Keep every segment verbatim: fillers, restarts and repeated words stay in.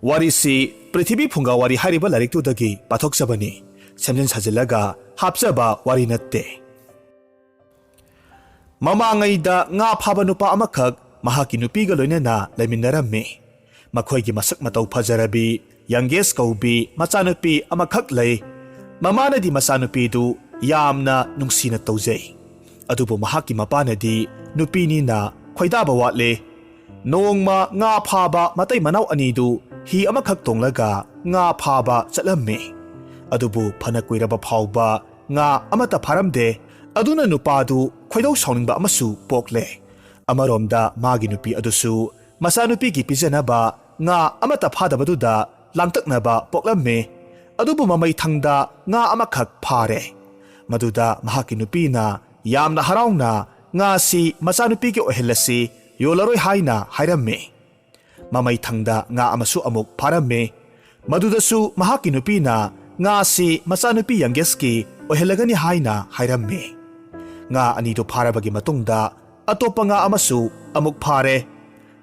ꯋꯥꯔꯤꯁꯤ ꯄ꯭ꯔꯤꯊꯤꯕꯤ ꯐꯨꯡꯒꯥ ꯋꯥꯔꯤ ꯍꯥꯏꯔꯤꯕ ꯂꯥꯏꯔꯤꯛꯇꯨꯗꯒꯤ ꯄꯥꯊꯣꯛꯆꯕꯅꯤ꯫ ꯁꯦꯝꯖꯤꯟ ꯁꯥꯖꯤꯜꯂꯒ ꯍꯥꯞꯆꯕ ꯋꯥꯔꯤ ꯅꯠꯇꯦ꯫ ꯃꯃꯥꯡꯉꯩꯗ ꯉꯥ ꯐꯥꯕ ꯅꯨꯄꯥ ꯑꯃꯈꯛ ꯃꯍꯥꯛꯀꯤ ꯅꯨꯄꯤꯒ ꯂꯣꯏꯅꯅ ꯂꯩꯃꯤꯟꯅꯔꯝꯃꯤ꯫ ꯃꯈꯣꯏꯒꯤ ꯃꯁꯛ ꯃꯇꯧ ꯐꯖꯔꯕꯤ ꯌꯪꯒꯦꯁ ꯀꯧꯕꯤ ꯃꯆꯥꯅꯨꯄꯤ ꯑꯃꯈꯛ ꯂꯩ꯫ ꯃꯃꯥꯅꯗꯤ ꯃꯆꯥꯅꯨꯄꯤꯗꯨ ꯌꯥꯝꯅ ꯅꯨꯡꯁꯤꯅ ꯇꯧꯖꯩ꯫ ꯑꯗꯨꯕꯨ ꯃꯍꯥꯛꯀꯤ ꯃꯄꯥꯅꯗꯤ ꯅꯨꯄꯤꯅꯤꯅ ꯈꯣꯏꯗꯥꯕ ꯋꯥꯠꯂꯦ꯫ ꯅꯣꯡꯃ ꯉꯥ ꯐꯥꯕ ꯃꯇꯩ ꯃꯅꯥꯎ ꯑꯅꯤꯗꯨ ꯍꯤ ꯑꯃꯈꯛ ꯇꯣꯡꯂꯒ ꯉꯥ ꯐꯥꯕ ꯆꯠꯂꯝꯃꯤ꯫ ꯑꯗꯨꯕꯨ ꯐꯅ ꯀꯨꯏꯔꯕ ꯐꯥꯎꯕ ꯉꯥ ꯑꯃꯠꯇ ꯐꯥꯔꯝꯗꯦ꯫ ꯑꯗꯨꯅ ꯅꯨꯄꯥꯗꯨ ꯈꯣꯏꯗꯧ ꯁꯥꯎꯅꯤꯡꯕ ꯑꯃꯁꯨ ꯄꯣꯛꯂꯦ꯫ ꯑꯃꯔꯣꯝꯗ ꯃꯥꯒꯤ ꯅꯨꯄꯤ ꯑꯗꯨꯁꯨ ꯃꯆꯥꯅꯨꯄꯤꯒꯤ ꯄꯤꯖꯅꯕ ꯉꯥ ꯑꯃꯠꯇ ꯐꯥꯗꯕꯗꯨꯗ ꯂꯥꯡꯇꯛꯅꯕ ꯄꯣꯛꯂꯝꯃꯤ꯫ ꯑꯗꯨꯕꯨ ꯃꯃꯩ ꯊꯪꯗ ꯉꯥ ꯑꯃꯈꯛ ꯐꯥꯔꯦ꯫ ꯃꯗꯨꯗ ꯃꯍꯥꯛꯀꯤ ꯅꯨꯄꯤꯅ ꯌꯥꯝꯅ ꯍꯔꯥꯎꯅ ꯉꯥꯁꯤ ꯃꯆꯥꯅꯨꯄꯤꯒꯤ ꯑꯣꯏꯍꯜꯂꯁꯤ, ꯌꯣꯜꯂꯔꯣꯏ ꯍꯥꯏꯅ ꯍꯥꯏꯔꯝꯃꯤ꯫ ꯃꯃꯩ ꯊꯪꯗ ꯉꯥ ꯑꯃꯁꯨ ꯑꯃꯨꯛ ꯐꯥꯔꯝꯃꯤ꯫ ꯃꯗꯨꯗꯁꯨ ꯃꯍꯥꯛꯀꯤ ꯅꯨꯄꯤꯅ ꯉꯥꯁꯤ ꯃꯆꯥꯅꯨꯄꯤ ꯌꯪꯒꯦꯁꯀꯤ ꯑꯣꯏꯍꯜꯂꯒꯅꯤ ꯍꯥꯏꯅ ꯍꯥꯏꯔꯝꯃꯤ꯫ ꯉꯥ ꯑꯅꯤꯗꯨ ꯐꯥꯔꯕꯒꯤ ꯃꯇꯨꯡꯗ ꯑꯇꯣꯞꯄ ꯉꯥ ꯑꯃꯁꯨ ꯑꯃꯨꯛ ꯐꯥꯔꯦ꯫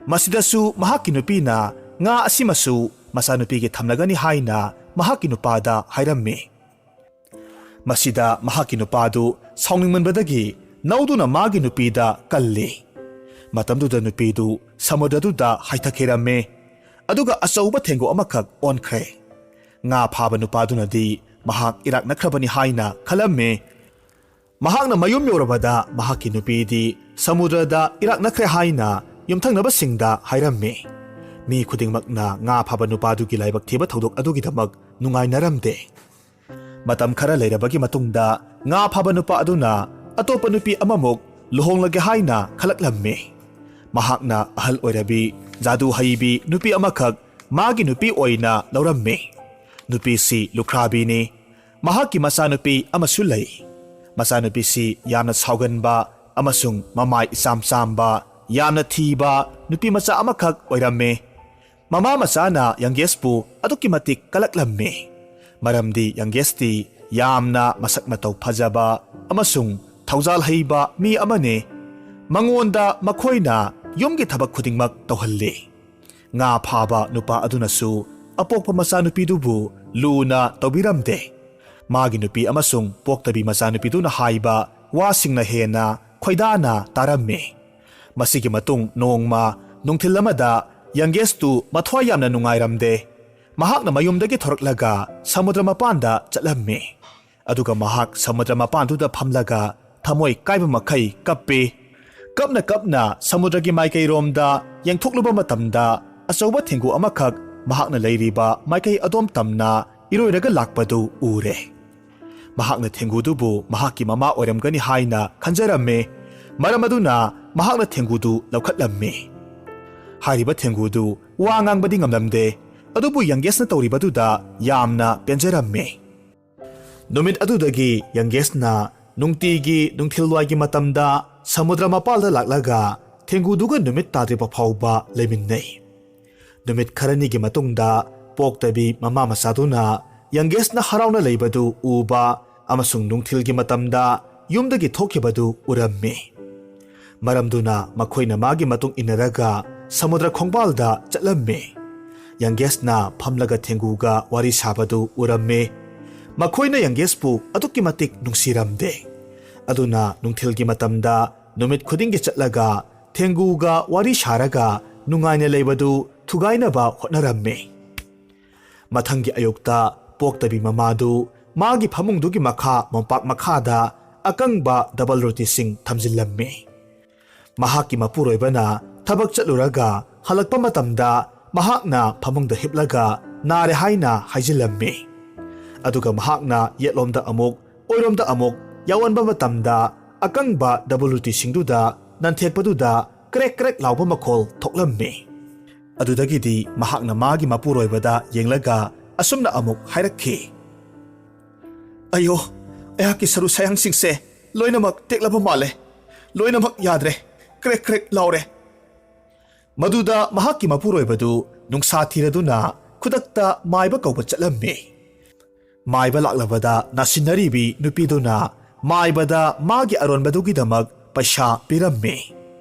ꯃꯁꯤꯗꯁꯨ ꯃꯍꯥꯛꯀꯤ ꯅꯨꯄꯤꯅ ꯉꯥ ꯑꯁꯤꯃꯁꯨ ꯃꯆꯥꯅꯨꯄꯤꯒꯤ ꯊꯝꯂꯒꯅꯤ ꯍꯥꯏꯅ ꯃꯍꯥꯛꯀꯤ ꯅꯨꯄꯥꯗ ꯍꯥꯏꯔꯝꯃꯤ꯫ ꯃꯁꯤꯗ ꯃꯍꯥꯛꯀꯤ ꯅꯨꯄꯥꯗꯨ ꯁꯥꯎꯅꯤꯡꯃꯟꯕꯗꯒꯤ ꯅꯧꯗꯨꯅ ꯃꯥꯒꯤ ꯅꯨꯄꯤꯗ ꯀꯜꯂꯤ꯫ ꯃꯇꯝꯗꯨꯗ ꯅꯨꯄꯤꯗꯨ ꯁꯃꯨꯗ꯭ꯔꯗꯨꯗ ꯍꯥꯏꯊꯈꯤꯔꯝꯃꯤ꯫ ꯑꯗꯨꯒ ꯑꯆꯧꯕ ꯊꯦꯡꯒꯨ ꯑꯃꯈꯛ ꯑꯣꯟꯈ꯭ꯔꯦ꯫ ꯉꯥ ꯐꯥꯕ ꯅꯨꯄꯥꯗꯨꯅꯗꯤ ꯃꯍꯥꯛ ꯏꯔꯥꯛꯅꯈ꯭ꯔꯕꯅꯤ ꯍꯥꯏꯅ ꯈꯜꯂꯝꯃꯤ꯫ ꯃꯍꯥꯛꯅ ꯃꯌꯨꯝ ꯌꯧꯔꯕꯗ ꯃꯍꯥꯛꯀꯤ ꯅꯨꯄꯤꯗꯤ ꯁꯃꯨꯗ꯭ꯔꯗ ꯏꯔꯥꯛꯅꯈ꯭ꯔꯦ ꯍꯥꯏꯅ ꯌꯨꯝꯊꯪꯅꯕꯁꯤꯡꯗ ꯍꯥꯏꯔꯝꯃꯤ꯫ ꯃꯤ ꯈꯨꯗꯤꯡꯃꯛꯅ ꯉꯥ ꯐꯥꯕ ꯅꯨꯄꯥꯗꯨꯒꯤ ꯂꯥꯏꯕꯛ ꯊꯤꯕ ꯊꯧꯗꯣꯛ ꯑꯗꯨꯒꯤꯗꯃꯛ ꯅꯨꯡꯉꯥꯏꯅꯔꯝꯗꯦ꯫ ꯃꯇꯝ ꯈꯔ ꯂꯩꯔꯕꯒꯤ ꯃꯇꯨꯡꯗ ꯉꯥ ꯐꯥꯕ ꯅꯨꯄꯥ ꯑꯗꯨꯅ ꯑꯇꯣꯞꯄ ꯅꯨꯄꯤ ꯑꯃꯃꯨꯛ ꯂꯨꯍꯣꯡꯂꯒꯦ ꯍꯥꯏꯅ ꯈꯜꯂꯛꯂꯝꯃꯤ꯫ ꯃꯍꯥꯛꯅ ꯑꯍꯜ ꯑꯣꯏꯔꯕꯤ, ꯖꯥꯗꯨ ꯍꯩꯕꯤ ꯅꯨꯄꯤ ꯑꯃꯈꯛ ꯃꯥꯒꯤ ꯅꯨꯄꯤ ꯑꯣꯏꯅ ꯂꯧꯔꯝꯃꯤ꯫ ꯅꯨꯄꯤꯁꯤ ꯂꯨꯈ꯭ꯔꯥꯕꯤꯅꯤ꯫ ꯃꯍꯥꯛꯀꯤ ꯃꯆꯥꯅꯨꯄꯤ ꯑꯃꯁꯨ ꯂꯩ꯫ ꯃꯆꯥꯅꯨꯄꯤꯁꯤ ꯌꯥꯝꯅ ꯁꯥꯎꯒꯟꯕ ꯑꯃꯁꯨꯡ ꯃꯃꯥꯏ ꯏꯆꯥꯝ ꯆꯥꯝꯕ, ꯌꯥꯝꯅ ꯊꯤꯕ ꯅꯨꯄꯤ ꯃꯆꯥ ꯑꯃꯈꯛ ꯑꯣꯏꯔꯝꯃꯤ꯫ ꯃꯃꯥ ꯃꯆꯥꯅ ꯌꯪꯒꯦꯁꯄꯨ ꯑꯗꯨꯛꯀꯤ ꯃꯇꯤꯛ ꯀꯂꯛꯂꯝꯃꯤ, ꯃꯔꯝꯗꯤ ꯌꯪꯒꯦꯁꯇꯤ ꯌꯥꯝꯅ ꯃꯁꯛ ꯃꯇꯧ ꯐꯖꯕ ꯑꯃꯁꯨꯡ ꯊꯧꯖꯥꯜ ꯍꯩꯕ ꯃꯤ ꯑꯃꯅꯤ꯫ ꯃꯉꯣꯟꯗ ꯃꯈꯣꯏꯅ ꯌꯨꯝꯒꯤ ꯊꯕꯛ ꯈꯨꯗꯤꯡꯃꯛ ꯇꯧꯍꯜꯂꯤ꯫ ꯉꯥ ꯐꯥꯕ ꯅꯨꯄꯥ ꯑꯗꯨꯅꯁꯨ ꯑꯄꯣꯛꯄ ꯃꯆꯥꯅꯨꯄꯤꯗꯨꯕꯨ ꯂꯨꯅ ꯇꯧꯕꯤꯔꯝꯗꯦ꯫ ꯃꯥꯒꯤ ꯅꯨꯄꯤ ꯑꯃꯁꯨꯡ ꯄꯣꯛꯇꯕꯤ ꯃꯆꯥꯅꯨꯄꯤꯗꯨꯅ ꯍꯥꯏꯕ ꯋꯥꯁꯤꯡꯅ ꯍꯦꯟꯅ ꯈꯣꯏꯗꯥꯅ ꯇꯥꯔꯝꯃꯤ꯫ ꯃꯁꯤꯒꯤ ꯃꯇꯨꯡ ꯅꯣꯡꯃ ꯅꯨꯡꯊꯤꯜ ꯑꯃꯗ ꯌꯪꯒꯦꯁꯇꯨ ꯃꯊ꯭ꯋꯥꯏ ꯌꯥꯝꯅ ꯅꯨꯡꯉꯥꯏꯔꯝꯗꯦ꯫ ꯃꯍꯥꯛꯅ ꯃꯌꯨꯝꯗꯒꯤ ꯊꯣꯔꯛꯂꯒ ꯁꯃꯨꯗ꯭ꯔ ꯃꯄꯥꯟꯗ ꯆꯠꯂꯝꯃꯤ꯫ ꯑꯗꯨꯒ ꯃꯍꯥꯛ ꯁꯃꯨꯗ꯭ꯔ ꯃꯄꯥꯟꯗꯨꯗ ꯐꯝꯂꯒ ꯊꯃꯣꯏ ꯀꯥꯏꯕ ꯃꯈꯩ ꯀꯞꯄꯤ꯫ ꯀꯞꯅ ꯀꯞꯅ ꯁꯃꯨꯗ꯭ꯔꯒꯤ ꯃꯥꯏꯀꯩꯔꯣꯝꯗ ꯌꯦꯡꯊꯣꯛꯂꯨꯕ ꯃꯇꯝꯗ, ꯑꯆꯧꯕ ꯊꯦꯡꯒꯨ ꯑꯃꯈꯛ ꯃꯍꯥꯛꯅ ꯂꯩꯔꯤꯕ ꯃꯥꯏꯀꯩ ꯑꯗꯣꯝ ꯇꯝꯅ ꯏꯔꯣꯏꯔꯒ ꯂꯥꯛꯄꯗꯨ ꯎꯔꯦ꯫ ꯃꯍꯥꯛꯅ ꯊꯦꯡꯒꯨꯗꯨꯕꯨ ꯃꯍꯥꯛꯀꯤ ꯃꯃꯥ ꯑꯣꯏꯔꯝꯒꯅꯤ ꯍꯥꯏꯅ ꯈꯟꯖꯔꯝꯃꯤ꯫ ꯃꯔꯝ ꯑꯗꯨꯅ ꯃꯍꯥꯛꯅ ꯊꯦꯡꯒꯨꯗꯨ ꯂꯧꯈꯠꯂꯝꯃꯤ꯫ ꯍꯥꯏꯔꯤꯕ ꯊꯦꯡꯒꯨꯗꯨ ꯋꯥ ꯉꯥꯡꯕꯗꯤ ꯉꯝꯂꯝꯗꯦ, ꯑꯗꯨꯕꯨ ꯌꯪꯒꯦꯁꯅ ꯇꯧꯔꯤꯕꯗꯨꯗ ꯌꯥꯝꯅ ꯄꯦꯟꯖꯔꯝꯃꯤ꯫ ꯅꯨꯃꯤꯠ ꯑꯗꯨꯗꯒꯤ ꯌꯪꯒꯦꯁꯅ ꯅꯨꯡꯇꯤꯒꯤ ꯅꯨꯡꯊꯤꯜꯋꯥꯏꯒꯤ ꯃꯇꯝꯗ ꯁꯃꯨꯗ꯭ꯔ ꯃꯄꯥꯜꯗ ꯂꯥꯛꯂꯒ ꯊꯦꯡꯒꯨꯗꯨꯒ ꯅꯨꯃꯤꯠ ꯇꯥꯗ꯭ꯔꯤꯕ ꯐꯥꯎꯕ ꯂꯩꯃꯤꯟꯅꯩ꯫ ꯅꯨꯃꯤꯠ ꯈꯔꯅꯤꯒꯤ ꯃꯇꯨꯡꯗ ꯄꯣꯛꯇꯕꯤ ꯃꯃꯥ ꯃꯆꯥꯗꯨꯅ ꯌꯪꯒꯦꯁꯅ ꯍꯔꯥꯎꯅ ꯂꯩꯕꯗꯨ ꯎꯕ ꯑꯃꯁꯨꯡ ꯅꯨꯡꯊꯤꯜꯒꯤ ꯃꯇꯝꯗ ꯌꯨꯝꯗꯒꯤ ꯊꯣꯛꯈꯤꯕꯗꯨ ꯎꯔꯝꯃꯤ꯫ ꯃꯔꯝꯗꯨꯅ ꯃꯈꯣꯏꯅ ꯃꯥꯒꯤ ꯃꯇꯨꯡ ꯏꯟꯅꯔꯒ ꯁꯃꯨꯗ꯭ꯔ ꯈꯣꯡꯕꯥꯜꯗ ꯆꯠꯂꯝꯃꯤ꯫ ꯌꯪꯒꯦꯁꯅ ꯐꯝꯂꯒ ꯊꯦꯡꯒꯨꯒ ꯋꯥꯔꯤ ꯁꯥꯕꯗꯨ ꯎꯔꯝꯃꯤ꯫ ꯃꯈꯣꯏꯅ ꯌꯪꯒꯦꯁꯄꯨ ꯑꯗꯨꯛꯀꯤ ꯃꯇꯤꯛ ꯅꯨꯡꯁꯤꯔꯝꯗꯦ꯫ ꯑꯗꯨꯅ ꯅꯨꯡꯊꯤꯜꯒꯤ ꯃꯇꯝꯗ ꯅꯨꯃꯤꯠ ꯈꯨꯗꯤꯡꯒꯤ ꯆꯠꯂꯒ ꯊꯦꯡꯒꯨꯒ ꯋꯥꯔꯤ ꯁꯥꯔꯒ ꯅꯨꯡꯉꯥꯏꯅ ꯂꯩꯕꯗꯨ ꯊꯨꯒꯥꯏꯅꯕ ꯍꯣꯠꯅꯔꯝꯃꯤ꯫ ꯃꯊꯪꯒꯤ ꯑꯌꯨꯛꯇ ꯄꯣꯛꯇꯕꯤ ꯃꯃꯥꯗꯨ ꯃꯥꯒꯤ ꯐꯃꯨꯡꯗꯨꯒꯤ ꯃꯈꯥ ꯃꯣꯝꯄꯥꯛ ꯃꯈꯥꯗ ꯑꯀꯪꯕ ꯗꯕꯜ ꯔꯣꯇꯤꯁꯤꯡ ꯊꯝꯖꯤꯜꯂꯝꯃꯤ꯫ ꯃꯍꯥꯛꯀꯤ ꯃꯄꯨꯔꯣꯏꯕꯅ ꯊꯕꯛ ꯆꯠꯂꯨꯔꯒ ꯍꯜꯂꯛꯄ ꯃꯇꯝꯗ ꯃꯍꯥꯛꯅ ꯐꯃꯨꯡꯗ ꯍꯤꯞꯂꯒ ꯅꯥꯔꯦ ꯍꯥꯏꯅ ꯍꯥꯏꯖꯤꯜꯂꯝꯃꯤ꯫ ꯑꯗꯨꯒ ꯃꯍꯥꯛꯅ ꯌꯦꯠꯂꯣꯝꯗ ꯑꯃꯨꯛ ꯑꯣꯏꯔꯣꯝꯗ ꯑꯃꯨꯛ ꯌꯥꯎꯍꯟꯕ ꯃꯇꯝꯗ ꯑꯀꯪꯕ ꯗꯕꯜ ꯔꯣꯇꯤꯁꯤꯡꯗꯨꯗ ꯅꯟꯊꯦꯛꯄꯗꯨꯗ ꯀ꯭ꯔꯦꯛ ꯀ꯭ꯔꯦꯛ ꯂꯥꯎꯕ ꯃꯈꯣꯜ ꯊꯣꯛꯂꯝꯃꯤ꯫ ꯑꯗꯨꯗꯒꯤꯗꯤ ꯃꯍꯥꯛꯅ ꯃꯥꯒꯤ ꯃꯄꯨꯔꯣꯏꯕꯗ ꯌꯦꯡꯂꯒ ꯑꯁꯨꯝꯅ ꯑꯃꯨꯛ ꯍꯥꯏꯔꯛꯈꯤ, "ꯑꯌꯣ, ꯑꯩꯍꯥꯛꯀꯤ ꯁꯔꯨ ꯁꯌꯥꯡꯁꯤꯡꯁꯦ ꯂꯣꯏꯅꯃꯛ ꯇꯦꯛꯂꯕ ꯃꯥꯜꯂꯦ꯫ ꯂꯣꯏꯅꯃꯛ ꯌꯥꯗ꯭ꯔꯦ꯫ ꯀ꯭ꯔꯦꯛ ꯀ꯭ꯔꯦꯛ ꯂꯥꯎꯔꯦ꯫" ꯃꯗꯨꯗ ꯃꯍꯥꯛꯀꯤ ꯃꯄꯨꯔꯣꯏꯕꯗꯨ ꯅꯨꯡꯁꯥ ꯊꯤꯔꯗꯨꯅ ꯈꯨꯗꯛꯇ ꯃꯥꯏꯕ ꯀꯧꯕ ꯆꯠꯂꯝꯃꯤ꯫ ꯃꯥꯏꯕ ꯂꯥꯛꯂꯕꯗ ꯅꯥꯁꯤꯟꯅꯔꯤꯕꯤ ꯅꯨꯄꯤꯗꯨꯅ ꯃꯥꯏꯕꯗ ꯃꯥꯒꯤ ꯑꯔꯣꯟꯕꯗꯨꯒꯤꯗꯃꯛ ꯄꯩꯁꯥ ꯄꯤꯔꯝꯃꯤ꯫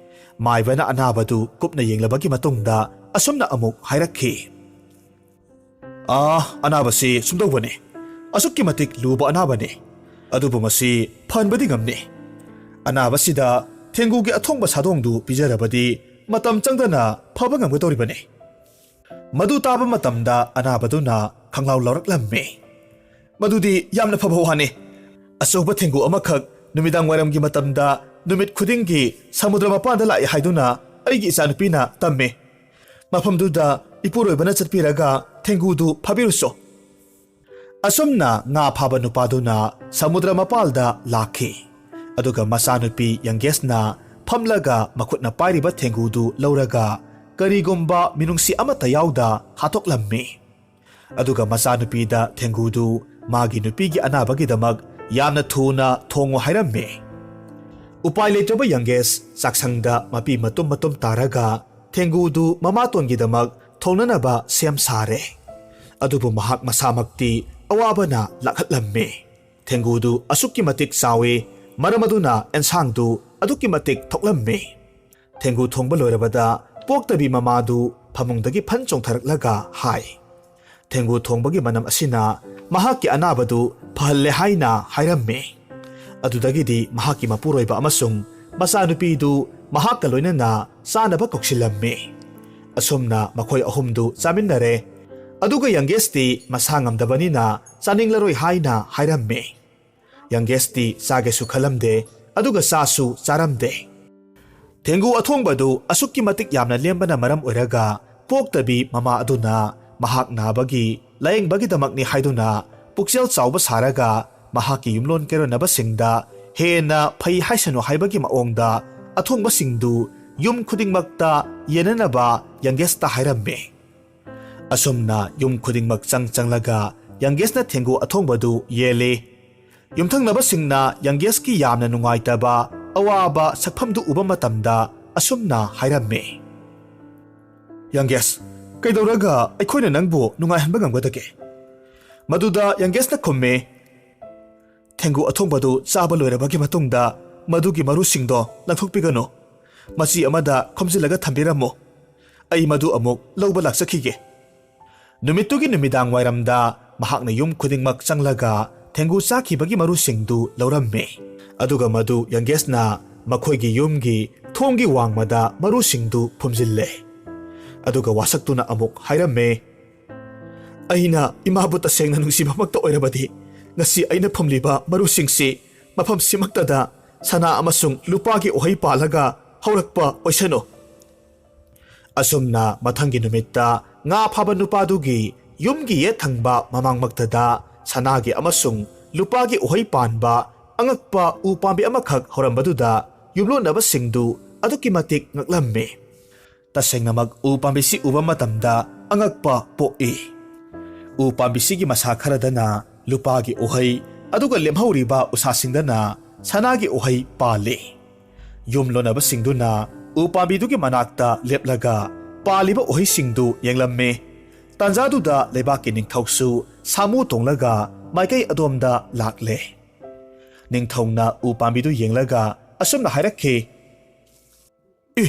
ꯃꯥꯏꯕꯅ ꯑꯅꯥꯕꯗꯨ ꯀꯨꯞꯅ ꯌꯦꯡꯂꯕꯒꯤ ꯃꯇꯨꯡꯗ ꯑꯁꯨꯝꯅ ꯑꯃꯨꯛ ꯍꯥꯏꯔꯛꯈꯤ꯫ "ꯑꯥ, ꯑꯅꯥꯕꯁꯤ ꯁꯨꯝꯗꯧꯕꯅꯤ꯫ ꯑꯁꯨꯛꯀꯤ ꯃꯇꯤꯛ ꯂꯨꯕ ꯑꯅꯥꯕꯅꯤ꯫ ꯑꯗꯨꯕꯨ ꯃꯁꯤ ꯐꯍꯟꯕꯗꯤ ꯉꯝꯅꯤ꯫ ꯑꯅꯥꯕꯁꯤꯗ ꯊꯦꯡꯒꯨꯒꯤ ꯑꯊꯣꯡꯕ ꯁꯥꯗꯣꯡꯗꯨ ꯄꯤꯖꯔꯕꯗꯤ ꯃꯇꯝ ꯆꯪꯗꯅ ꯐꯕ ꯉꯝꯒꯗꯧꯔꯤꯕꯅꯤ꯫" ꯃꯗꯨ ꯇꯥꯕ ꯃꯇꯝꯗ ꯑꯅꯥꯕꯗꯨꯅ ꯈꯪꯂꯥꯎ ꯂꯥꯎꯔꯛꯂꯝꯃꯤ꯫ "ꯃꯗꯨꯗꯤ ꯌꯥꯝꯅ ꯐꯕ ꯋꯥꯅꯤ꯫ ꯑꯆꯧꯕ ꯊꯦꯡꯒꯨ ꯑꯃꯈꯛ ꯅꯨꯃꯤꯗꯥꯡ ꯋꯥꯏꯔꯝꯒꯤ ꯃꯇꯝꯗ ꯅꯨꯃꯤꯠ ꯈꯨꯗꯤꯡꯒꯤ ꯁꯃꯨꯗ꯭ꯔ ꯃꯄꯥꯟꯗ ꯂꯥꯛꯏ ꯍꯥꯏꯗꯨꯅ ꯑꯩꯒꯤ ꯏꯆꯥꯅꯨꯄꯤꯅ ꯇꯝꯃꯤ꯫ ꯃꯐꯝꯗꯨꯗ ꯏꯄꯨꯔꯣꯏꯕꯅ ꯆꯠꯄꯤꯔꯒ ꯊꯦꯡꯒꯨꯗꯨ ꯐꯥꯕꯤꯔꯨꯁꯣ꯫" ꯑꯁꯨꯝꯅ ꯉꯥ ꯐꯥꯕ ꯅꯨꯄꯥꯗꯨꯅ ꯁꯃꯨꯗ꯭ꯔ ꯃꯄꯥꯜꯗ ꯂꯥꯛꯈꯤ꯫ ꯑꯗꯨꯒ ꯃꯆꯥꯅꯨꯄꯤ ꯌꯪꯒꯦꯁꯅ ꯐꯝꯂꯒ ꯃꯈꯨꯠꯅ ꯄꯥꯏꯔꯤꯕ ꯊꯦꯡꯒꯨꯗꯨ ꯂꯧꯔꯒ ꯀꯔꯤꯒꯨꯝꯕ ꯃꯤꯅꯨꯡꯁꯤ ꯑꯃꯠꯇ ꯌꯥꯎꯗ ꯍꯥꯠꯇꯣꯛꯂꯝꯃꯤ꯫ ꯑꯗꯨꯒ ꯃꯆꯥꯅꯨꯄꯤꯗ ꯊꯦꯡꯒꯨꯗꯨ ꯃꯥꯒꯤ ꯅꯨꯄꯤꯒꯤ ꯑꯅꯥꯕꯒꯤꯗꯃꯛ ꯌꯥꯝꯅ ꯊꯨꯅ ꯊꯣꯡꯉꯨ ꯍꯥꯏꯔꯝꯃꯤ꯫ ꯎꯄꯥꯏ ꯂꯩꯇ꯭ꯔꯕ ꯌꯪꯒꯦꯁ ꯆꯥꯛꯁꯪꯗ ꯃꯄꯤ ꯃꯇꯨꯝ ꯃꯇꯨꯝ ꯇꯥꯔꯒ ꯊꯦꯡꯒꯨꯗꯨ ꯃꯃꯥꯇꯣꯟꯒꯤꯗꯃꯛ ꯊꯣꯡꯅꯅꯕ ꯁꯦꯝ ꯁꯥꯔꯦ꯫ ꯑꯗꯨꯕꯨ ꯃꯍꯥꯛ ꯃꯁꯥꯃꯛꯇꯤ ꯑꯋꯥꯕꯅ ꯂꯥꯛꯍꯠꯂꯝꯃꯤ꯫ ꯊꯦꯡꯒꯨꯗꯨ ꯑꯁꯨꯛꯀꯤ ꯃꯇꯤꯛ ꯆꯥꯎꯏ, ꯃꯔꯝ ꯑꯗꯨꯅ ꯑꯦꯟꯁꯥꯡꯗꯨ ꯑꯗꯨꯛꯀꯤ ꯃꯇꯤꯛ ꯊꯣꯛꯂꯝꯃꯤ꯫ ꯊꯦꯡꯒꯨ ꯊꯣꯡꯕ ꯂꯣꯏꯔꯕꯗ ꯄꯣꯛꯇꯕꯤ ꯃꯃꯥꯗꯨ ꯐꯃꯨꯡꯗꯒꯤ ꯐꯟ ꯆꯣꯡꯊꯔꯛꯂꯒ ꯍꯥꯏ, "ꯊꯦꯡꯒꯨ ꯊꯣꯡꯕꯒꯤ ꯃꯅꯝ ꯑꯁꯤꯅ ꯃꯍꯥꯛꯀꯤ ꯑꯅꯥꯕꯗꯨ ꯐꯍꯜꯂꯦ" ꯍꯥꯏꯅ ꯍꯥꯏꯔꯝꯃꯤ꯫ ꯑꯗꯨꯗꯒꯤꯗꯤ ꯃꯍꯥꯛꯀꯤ ꯃꯄꯨꯔꯣꯏꯕ ꯑꯃꯁꯨꯡ ꯃꯆꯥꯅꯨꯄꯤꯗꯨ ꯃꯍꯥꯛꯀ ꯂꯣꯏꯅꯅ ꯆꯥꯅꯕ ꯀꯧꯁꯤꯜꯂꯝꯃꯤ꯫ ꯑꯁꯨꯝꯅ ꯃꯈꯣꯏ ꯑꯍꯨꯝꯗꯨ ꯆꯥꯃꯤꯟꯅꯔꯦ꯫ ꯑꯗꯨꯒ ꯌꯪꯒꯦꯁꯇꯤ ꯃꯁꯥ ꯉꯝꯗꯕꯅꯤꯅ ꯆꯥꯅꯤꯡꯂꯔꯣꯏ ꯍꯥꯏꯅ ꯍꯥꯏꯔꯝꯃꯤ꯫ ꯌꯪꯒꯦꯁꯇꯤ ꯆꯥꯒꯦꯁꯨ ꯈꯜꯂꯝꯗꯦ, ꯑꯗꯨꯒ ꯆꯥꯁꯨ ꯆꯥꯔꯝꯗꯦ꯫ ꯊꯦꯡꯒꯨ ꯑꯊꯣꯡꯕꯗꯨ ꯑꯁꯨꯛꯀꯤ ꯃꯇꯤꯛ ꯌꯥꯝꯅ ꯂꯦꯝꯕꯅ ꯃꯔꯝ ꯑꯣꯏꯔꯒ ꯄꯣꯛꯇꯕꯤ ꯃꯃꯥ ꯑꯗꯨꯅ ꯃꯍꯥꯛ ꯅꯥꯕꯒꯤ ꯂꯥꯌꯦꯡꯕꯒꯤꯗꯃꯛꯅꯤ ꯍꯥꯏꯗꯨꯅ ꯄꯨꯛꯆꯦꯜ ꯆꯥꯎꯕ ꯁꯥꯔꯒ ꯃꯍꯥꯛꯀꯤ ꯌꯨꯝꯂꯣꯟ ꯀꯩꯔꯣꯟꯅꯕꯁꯤꯡꯗ ꯍꯦꯟꯅ ꯐꯩ ꯍꯥꯏꯁꯅꯨ ꯍꯥꯏꯕꯒꯤ ꯃꯑꯣꯡꯗ ꯑꯊꯣꯡꯕꯁꯤꯡꯗꯨ ꯌꯨꯝ ꯈꯨꯗꯤꯡꯃꯛꯇ ꯌꯦꯟꯅꯅꯕ ꯌꯪꯒꯦꯁꯇ ꯍꯥꯏꯔꯝꯃꯤ꯫ ꯑꯁꯨꯝꯅ ꯌꯨꯝ ꯈꯨꯗꯤꯡꯃꯛ ꯆꯪ ꯆꯪꯂꯒ ꯌꯪꯒꯦꯁꯅ ꯊꯦꯡꯒꯨ ꯑꯊꯣꯡꯕꯗꯨ ꯌꯦꯜꯂꯤ꯫ ꯌꯨꯝꯊꯪꯅꯕꯁꯤꯡꯅ ꯌꯪꯒꯦꯁꯀꯤ ꯌꯥꯝꯅ ꯅꯨꯡꯉꯥꯏꯇꯕ ꯑꯋꯥꯕ ꯁꯛꯐꯝꯗꯨ ꯎꯕ ꯃꯇꯝꯗ ꯑꯁꯨꯝꯅ ꯍꯥꯏꯔꯝꯃꯤ, "ꯌꯪꯒꯦꯁ, ꯀꯩꯗꯧꯔꯒ ꯑꯩꯈꯣꯏꯅ ꯅꯪꯕꯨ ꯅꯨꯡꯉꯥꯏꯍꯟꯕ ꯉꯝꯒꯗꯒꯦ?" ꯃꯗꯨꯗ ꯌꯪꯒꯦꯁꯅ ꯈꯨꯝꯃꯤ, "ꯊꯦꯡꯒꯨ ꯑꯊꯣꯡꯕꯗꯨ ꯆꯥꯕ ꯂꯣꯏꯔꯕꯒꯤ ꯃꯇꯨꯡꯗ ꯃꯗꯨꯒꯤ ꯃꯔꯨꯁꯤꯡꯗꯣ ꯂꯪꯊꯣꯛꯄꯤꯒꯅꯨ꯫ ꯃꯆꯤ ꯑꯃꯗ ꯈꯣꯝꯖꯤꯜꯂꯒ ꯊꯝꯕꯤꯔꯝꯃꯨ꯫ ꯑꯩ ꯃꯗꯨ ꯑꯃꯨꯛ ꯂꯧꯕ ꯂꯥꯛꯆꯈꯤꯒꯦ꯫ ꯅꯨꯃꯤꯠꯇꯨꯒꯤ ꯅꯨꯃꯤꯗꯥꯡ ꯋꯥꯏꯔꯝꯗ ꯃꯍꯥꯛꯅ ꯌꯨꯝ ꯈꯨꯗꯤꯡꯃꯛ ꯆꯪꯂꯒ ꯊꯦꯡꯒꯨ ꯆꯥꯈꯤꯕꯒꯤ ꯃꯔꯨꯁꯤꯡꯗꯨ ꯂꯧꯔꯝꯃꯤ꯫ ꯑꯗꯨꯒ ꯃꯗꯨ ꯌꯪꯒꯦꯁꯅ ꯃꯈꯣꯏꯒꯤ ꯌꯨꯝꯒꯤ ꯊꯣꯡꯒꯤ ꯋꯥꯡꯃꯗ ꯃꯔꯨꯁꯤꯡꯗꯨ ꯐꯨꯝꯖꯤꯜꯂꯦ꯫ ꯑꯗꯨꯒ ꯋꯥꯁꯛꯇꯨꯅ ꯑꯃꯨꯛ ꯍꯥꯏꯔꯝꯃꯦ, "ꯑꯩꯅ ꯏꯃꯥꯕꯨ ꯇꯁꯦꯡꯅ ꯅꯨꯡꯁꯤꯕꯃꯛꯇ ꯑꯣꯏꯔꯕꯗꯤ, ꯉꯁꯤ ꯑꯩꯅ ꯐꯨꯝꯂꯤꯕ ꯃꯔꯨꯁꯤꯡꯁꯤ ꯃꯐꯝꯁꯤꯃꯛꯇꯗ ꯁꯅꯥ ꯑꯃꯁꯨꯡ ꯂꯨꯄꯥꯒꯤ ꯎꯍꯩ ꯄꯥꯜꯂꯒ ꯍꯧꯔꯛꯄ ꯑꯣꯏꯁꯅꯨ꯫" ꯑꯁꯨꯝꯅ ꯃꯊꯪꯒꯤ ꯅꯨꯃꯤꯠꯇ ꯉꯥ ꯐꯥꯕ ꯅꯨꯄꯥꯗꯨꯒꯤ ꯌꯨꯝꯒꯤ ꯌꯦꯠ ꯊꯪꯕ ꯃꯃꯥꯡꯃꯛꯇꯗ ꯁꯅꯥꯒꯤ ꯑꯃꯁꯨꯡ ꯂꯨꯄꯥꯒꯤ ꯎꯍꯩ ꯄꯥꯟꯕ ꯑꯉꯛꯄ ꯎ ꯄꯥꯝꯕꯤ ꯑꯃꯈꯛ ꯍꯧꯔꯝꯕꯗꯨꯗ ꯌꯨꯝꯂꯣꯟꯅꯕꯁꯤꯡꯗꯨ ꯑꯗꯨꯛꯀꯤ ꯃꯇꯤꯛ ꯉꯛꯂꯝꯃꯤ꯫ ꯇꯁꯦꯡꯅꯃꯛ ꯎ ꯄꯥꯝꯕꯤꯁꯤ ꯎꯕ ꯃꯇꯝꯗ ꯑꯉꯛꯄ ꯄꯣꯛꯏ꯫ ꯎ ꯄꯥꯝꯕꯤꯁꯤꯒꯤ ꯃꯁꯥ ꯈꯔꯗꯅ ꯂꯨꯄꯥꯒꯤ ꯎꯍꯩ, ꯑꯗꯨꯒ ꯂꯦꯝꯍꯧꯔꯤꯕ ꯎꯁꯥꯁꯤꯡꯗꯅ ꯁꯅꯥꯒꯤ ꯎꯍꯩ ꯄꯥꯜꯂꯤ꯫ ꯌꯨꯝ ꯂꯣꯟꯅꯕꯁꯤꯡꯗꯨꯅ ꯎ ꯄꯥꯝꯕꯤꯗꯨꯒꯤ ꯃꯅꯥꯛꯇ ꯂꯦꯞꯂꯒ ꯄꯥꯜꯂꯤꯕ ꯎꯍꯩꯁꯤꯡꯗꯨ ꯌꯦꯡꯂꯝꯃꯤ꯫ ꯇꯥꯟꯖꯥꯗꯨꯗ ꯂꯩꯕꯥꯛꯀꯤ ꯅꯤꯡꯊꯧꯁꯨ ꯁꯥꯃꯨ ꯇꯣꯡꯂꯒ ꯃꯥꯏꯀꯩ ꯑꯗꯣꯝꯗ ꯂꯥꯛꯂꯦ꯫ ꯅꯤꯡꯊꯧꯅ ꯎ ꯄꯥꯝꯕꯤꯗꯨ ꯌꯦꯡꯂꯒ ꯑꯁꯨꯝꯅ ꯍꯥꯏꯔꯛꯈꯤ, "ꯏ,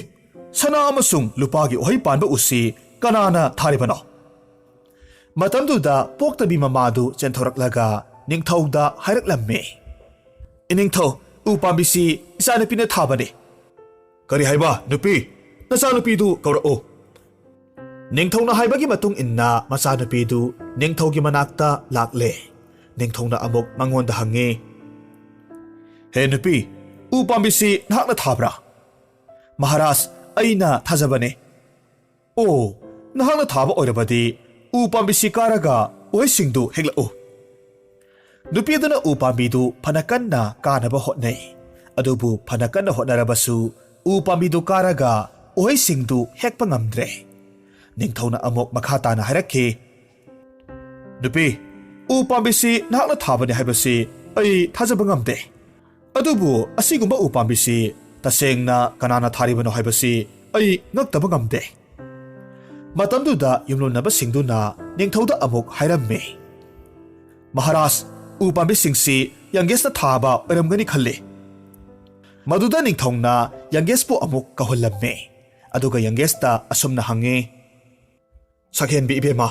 ꯁꯅꯥ ꯑꯃꯁꯨꯡ ꯂꯨꯄꯥꯒꯤ ꯎꯍꯩ ꯄꯥꯟꯕ ꯎꯁꯤ ꯀꯅꯥꯅ ꯊꯥꯔꯤꯕꯅꯣ?" ꯃꯇꯝꯗꯨꯗ ꯄꯣꯛꯇꯕꯤ ꯃꯃꯥꯗꯨ ꯆꯦꯟꯊꯣꯔꯛꯂꯒ ꯅꯤꯡꯊꯧꯗ ꯍꯥꯏꯔꯛꯂꯝꯃꯤ, "ꯏꯅꯤꯡꯊꯧ, ꯎ ꯄꯥꯝꯕꯤꯁꯤ ꯏꯆꯥꯅꯨꯄꯤꯅ ꯊꯥꯕꯅꯤ꯫" "ꯀꯔꯤ ꯍꯥꯏꯕ, ꯅꯨꯄꯤ? ꯅꯆꯥꯅꯨꯄꯤꯗꯨ ꯀꯧꯔꯛꯎ꯫" ꯅꯤꯡꯊꯧꯅ ꯍꯥꯏꯕꯒꯤ ꯃꯇꯨꯡ ꯏꯟꯅ ꯃꯆꯥꯅꯨꯄꯤꯗꯨ ꯅꯤꯡꯊꯧꯒꯤ ꯃꯅꯥꯛꯇ ꯂꯥꯛꯂꯦ꯫ ꯅꯤꯡꯊꯧꯅ ꯑꯃꯨꯛ ꯃꯉꯣꯟꯗ ꯍꯪꯉꯤ, "ꯍꯦ ꯅꯨꯄꯤ, ꯎ ꯄꯥꯝꯕꯤꯁꯤ ꯅꯍꯥꯛꯅ ꯊꯥꯕ꯭ꯔꯥ?" "ꯃꯍꯥꯔꯥꯖ, ꯑꯩꯅ ꯊꯥꯖꯕꯅꯦ꯫" "ꯑꯣ, ꯅꯍꯥꯛꯅ ꯊꯥꯕ ꯑꯣꯏꯔꯕꯗꯤ ꯎ ꯄꯥꯝꯕꯤꯁꯤ ꯀꯥꯔꯒ ꯎꯍꯩꯁꯤꯡꯗꯨ ꯍꯦꯛꯂꯛꯎ꯫" ꯅꯨꯄꯤ ꯑꯗꯨꯅ ꯎ ꯄꯥꯝꯕꯤꯗꯨ ꯐꯅ ꯀꯟꯅ ꯀꯥꯅꯕ ꯍꯣꯠꯅꯩ꯫ ꯑꯗꯨꯕꯨ ꯐꯅ ꯀꯟꯅ ꯍꯣꯠꯅꯔꯕꯁꯨ ꯎ ꯄꯥꯝꯕꯤꯗꯨ ꯀꯥꯔꯒ ꯎꯍꯩꯁꯤꯡꯗꯨ ꯍꯦꯛꯄ ꯉꯝꯗ꯭ꯔꯦ꯫ ꯅꯤꯡꯊꯧꯅ ꯑꯃꯨꯛ ꯃꯈꯥ ꯇꯥꯅ ꯍꯥꯏꯔꯛꯈꯤ, "ꯅꯨꯄꯤ, ꯎ ꯄꯥꯝꯕꯤꯁꯤ ꯅꯍꯥꯛꯅ ꯊꯥꯕꯅꯤ ꯍꯥꯏꯕꯁꯤ ꯑꯩ ꯊꯥꯖꯕ ꯉꯝꯗꯦ꯫ ꯑꯗꯨꯕꯨ ꯑꯁꯤꯒꯨꯝꯕ ꯎ ꯄꯥꯝꯕꯤꯁꯤ ꯇꯁꯦꯡꯅ ꯀꯅꯥꯅ ꯊꯥꯔꯤꯕꯅꯣ ꯍꯥꯏꯕꯁꯤ ꯑꯩ ꯉꯛꯇꯕ ꯉꯝꯗꯦ꯫" ꯃꯇꯝꯗꯨꯗ ꯌꯨꯝꯂꯣꯟꯅꯕꯁꯤꯡꯗꯨꯅ ꯅꯤꯡꯊꯧꯗ ꯑꯃꯨꯛ ꯍꯥꯏꯔꯝꯃꯤ, "ꯃꯍꯥꯔꯥꯖ, ꯎ ꯄꯥꯝꯕꯤꯁꯤꯡꯁꯤ ꯌꯪꯒꯦꯁꯅ ꯊꯥꯕ ꯑꯣꯏꯔꯝꯒꯅꯤ ꯈꯜꯂꯤ꯫" ꯃꯗꯨꯗ ꯅꯤꯡꯊꯧꯅ ꯌꯪꯒꯦꯁꯄꯨ ꯑꯃꯨꯛ ꯀꯧꯍꯜꯂꯝꯃꯤ꯫ ꯑꯗꯨꯒ ꯌꯪꯒꯦꯁꯇ ꯑꯁꯨꯝꯅ ꯍꯪꯉꯤ, "ꯁꯛꯍꯦꯟꯕꯤ ꯏꯕꯦꯝꯃ,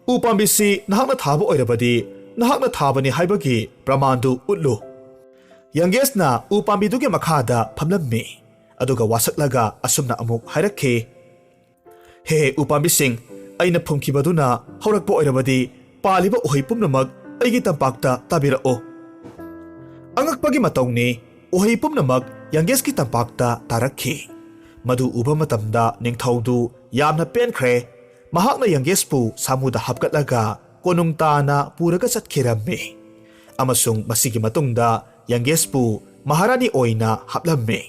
ꯎ ꯄꯥꯝꯕꯤꯁꯤ ꯅꯍꯥꯛꯅ ꯊꯥꯕ ꯑꯣꯏꯔꯕꯗꯤ ꯅꯍꯥꯛꯅ ꯊꯥꯕꯅꯤ ꯍꯥꯏꯕꯒꯤ ꯄ꯭ꯔꯃꯥꯟꯗꯨ ꯎꯠꯂꯨ꯫" ꯌꯪꯒꯦꯁꯅ ꯎ ꯄꯥꯝꯕꯤꯗꯨꯒꯤ ꯃꯈꯥꯗ ꯐꯝꯂꯝꯃꯤ꯫ ꯑꯗꯨꯒ ꯋꯥꯁꯛꯂꯒ ꯑꯁꯨꯝꯅ ꯑꯃꯨꯛ ꯍꯥꯏꯔꯛꯈꯤ, "ꯍꯦ ꯎ ꯄꯥꯝꯕꯤꯁꯤꯡ, ꯑꯩꯅ ꯐꯨꯝꯈꯤꯕꯗꯨꯅ ꯍꯧꯔꯛꯄ ꯑꯣꯏꯔꯕꯗꯤ ꯄꯥꯜꯂꯤꯕ ꯎꯍꯩ ꯄꯨꯝꯅꯃꯛ ꯑꯩꯒꯤ ꯇꯝꯄꯥꯛꯇ ꯇꯥꯕꯤꯔꯛꯎ꯫" ꯑꯉꯛꯄꯒꯤ ꯃꯇꯧꯅꯤ, ꯎꯍꯩ ꯄꯨꯝꯅꯃꯛ ꯌꯪꯒꯦꯁꯀꯤ ꯇꯝꯄꯥꯛꯇ ꯇꯥꯔꯛꯈꯤ꯫ ꯃꯗꯨ ꯎꯕ ꯃꯇꯝꯗ ꯅꯤꯡꯊꯧꯗꯨ ꯌꯥꯝꯅ ꯄꯦꯟꯈ꯭ꯔꯦ꯫ ꯃꯍꯥꯛꯅ ꯌꯪꯒꯦꯁꯄꯨ ꯁꯥꯃꯨꯗ ꯍꯥꯞꯀꯠꯂꯒ ꯀꯣꯅꯨꯡ ꯇꯥꯅ ꯄꯨꯔꯒ ꯆꯠꯈꯤꯔꯝꯃꯤ꯫ ꯑꯃꯁꯨꯡ ꯃꯁꯤꯒꯤ ꯃꯇꯨꯡꯗ ꯌꯪꯒꯦꯁꯄꯨ ꯃꯍꯥꯔꯥꯅꯤ ꯑꯣꯏꯅ ꯍꯥꯞꯂꯝꯃꯤ꯫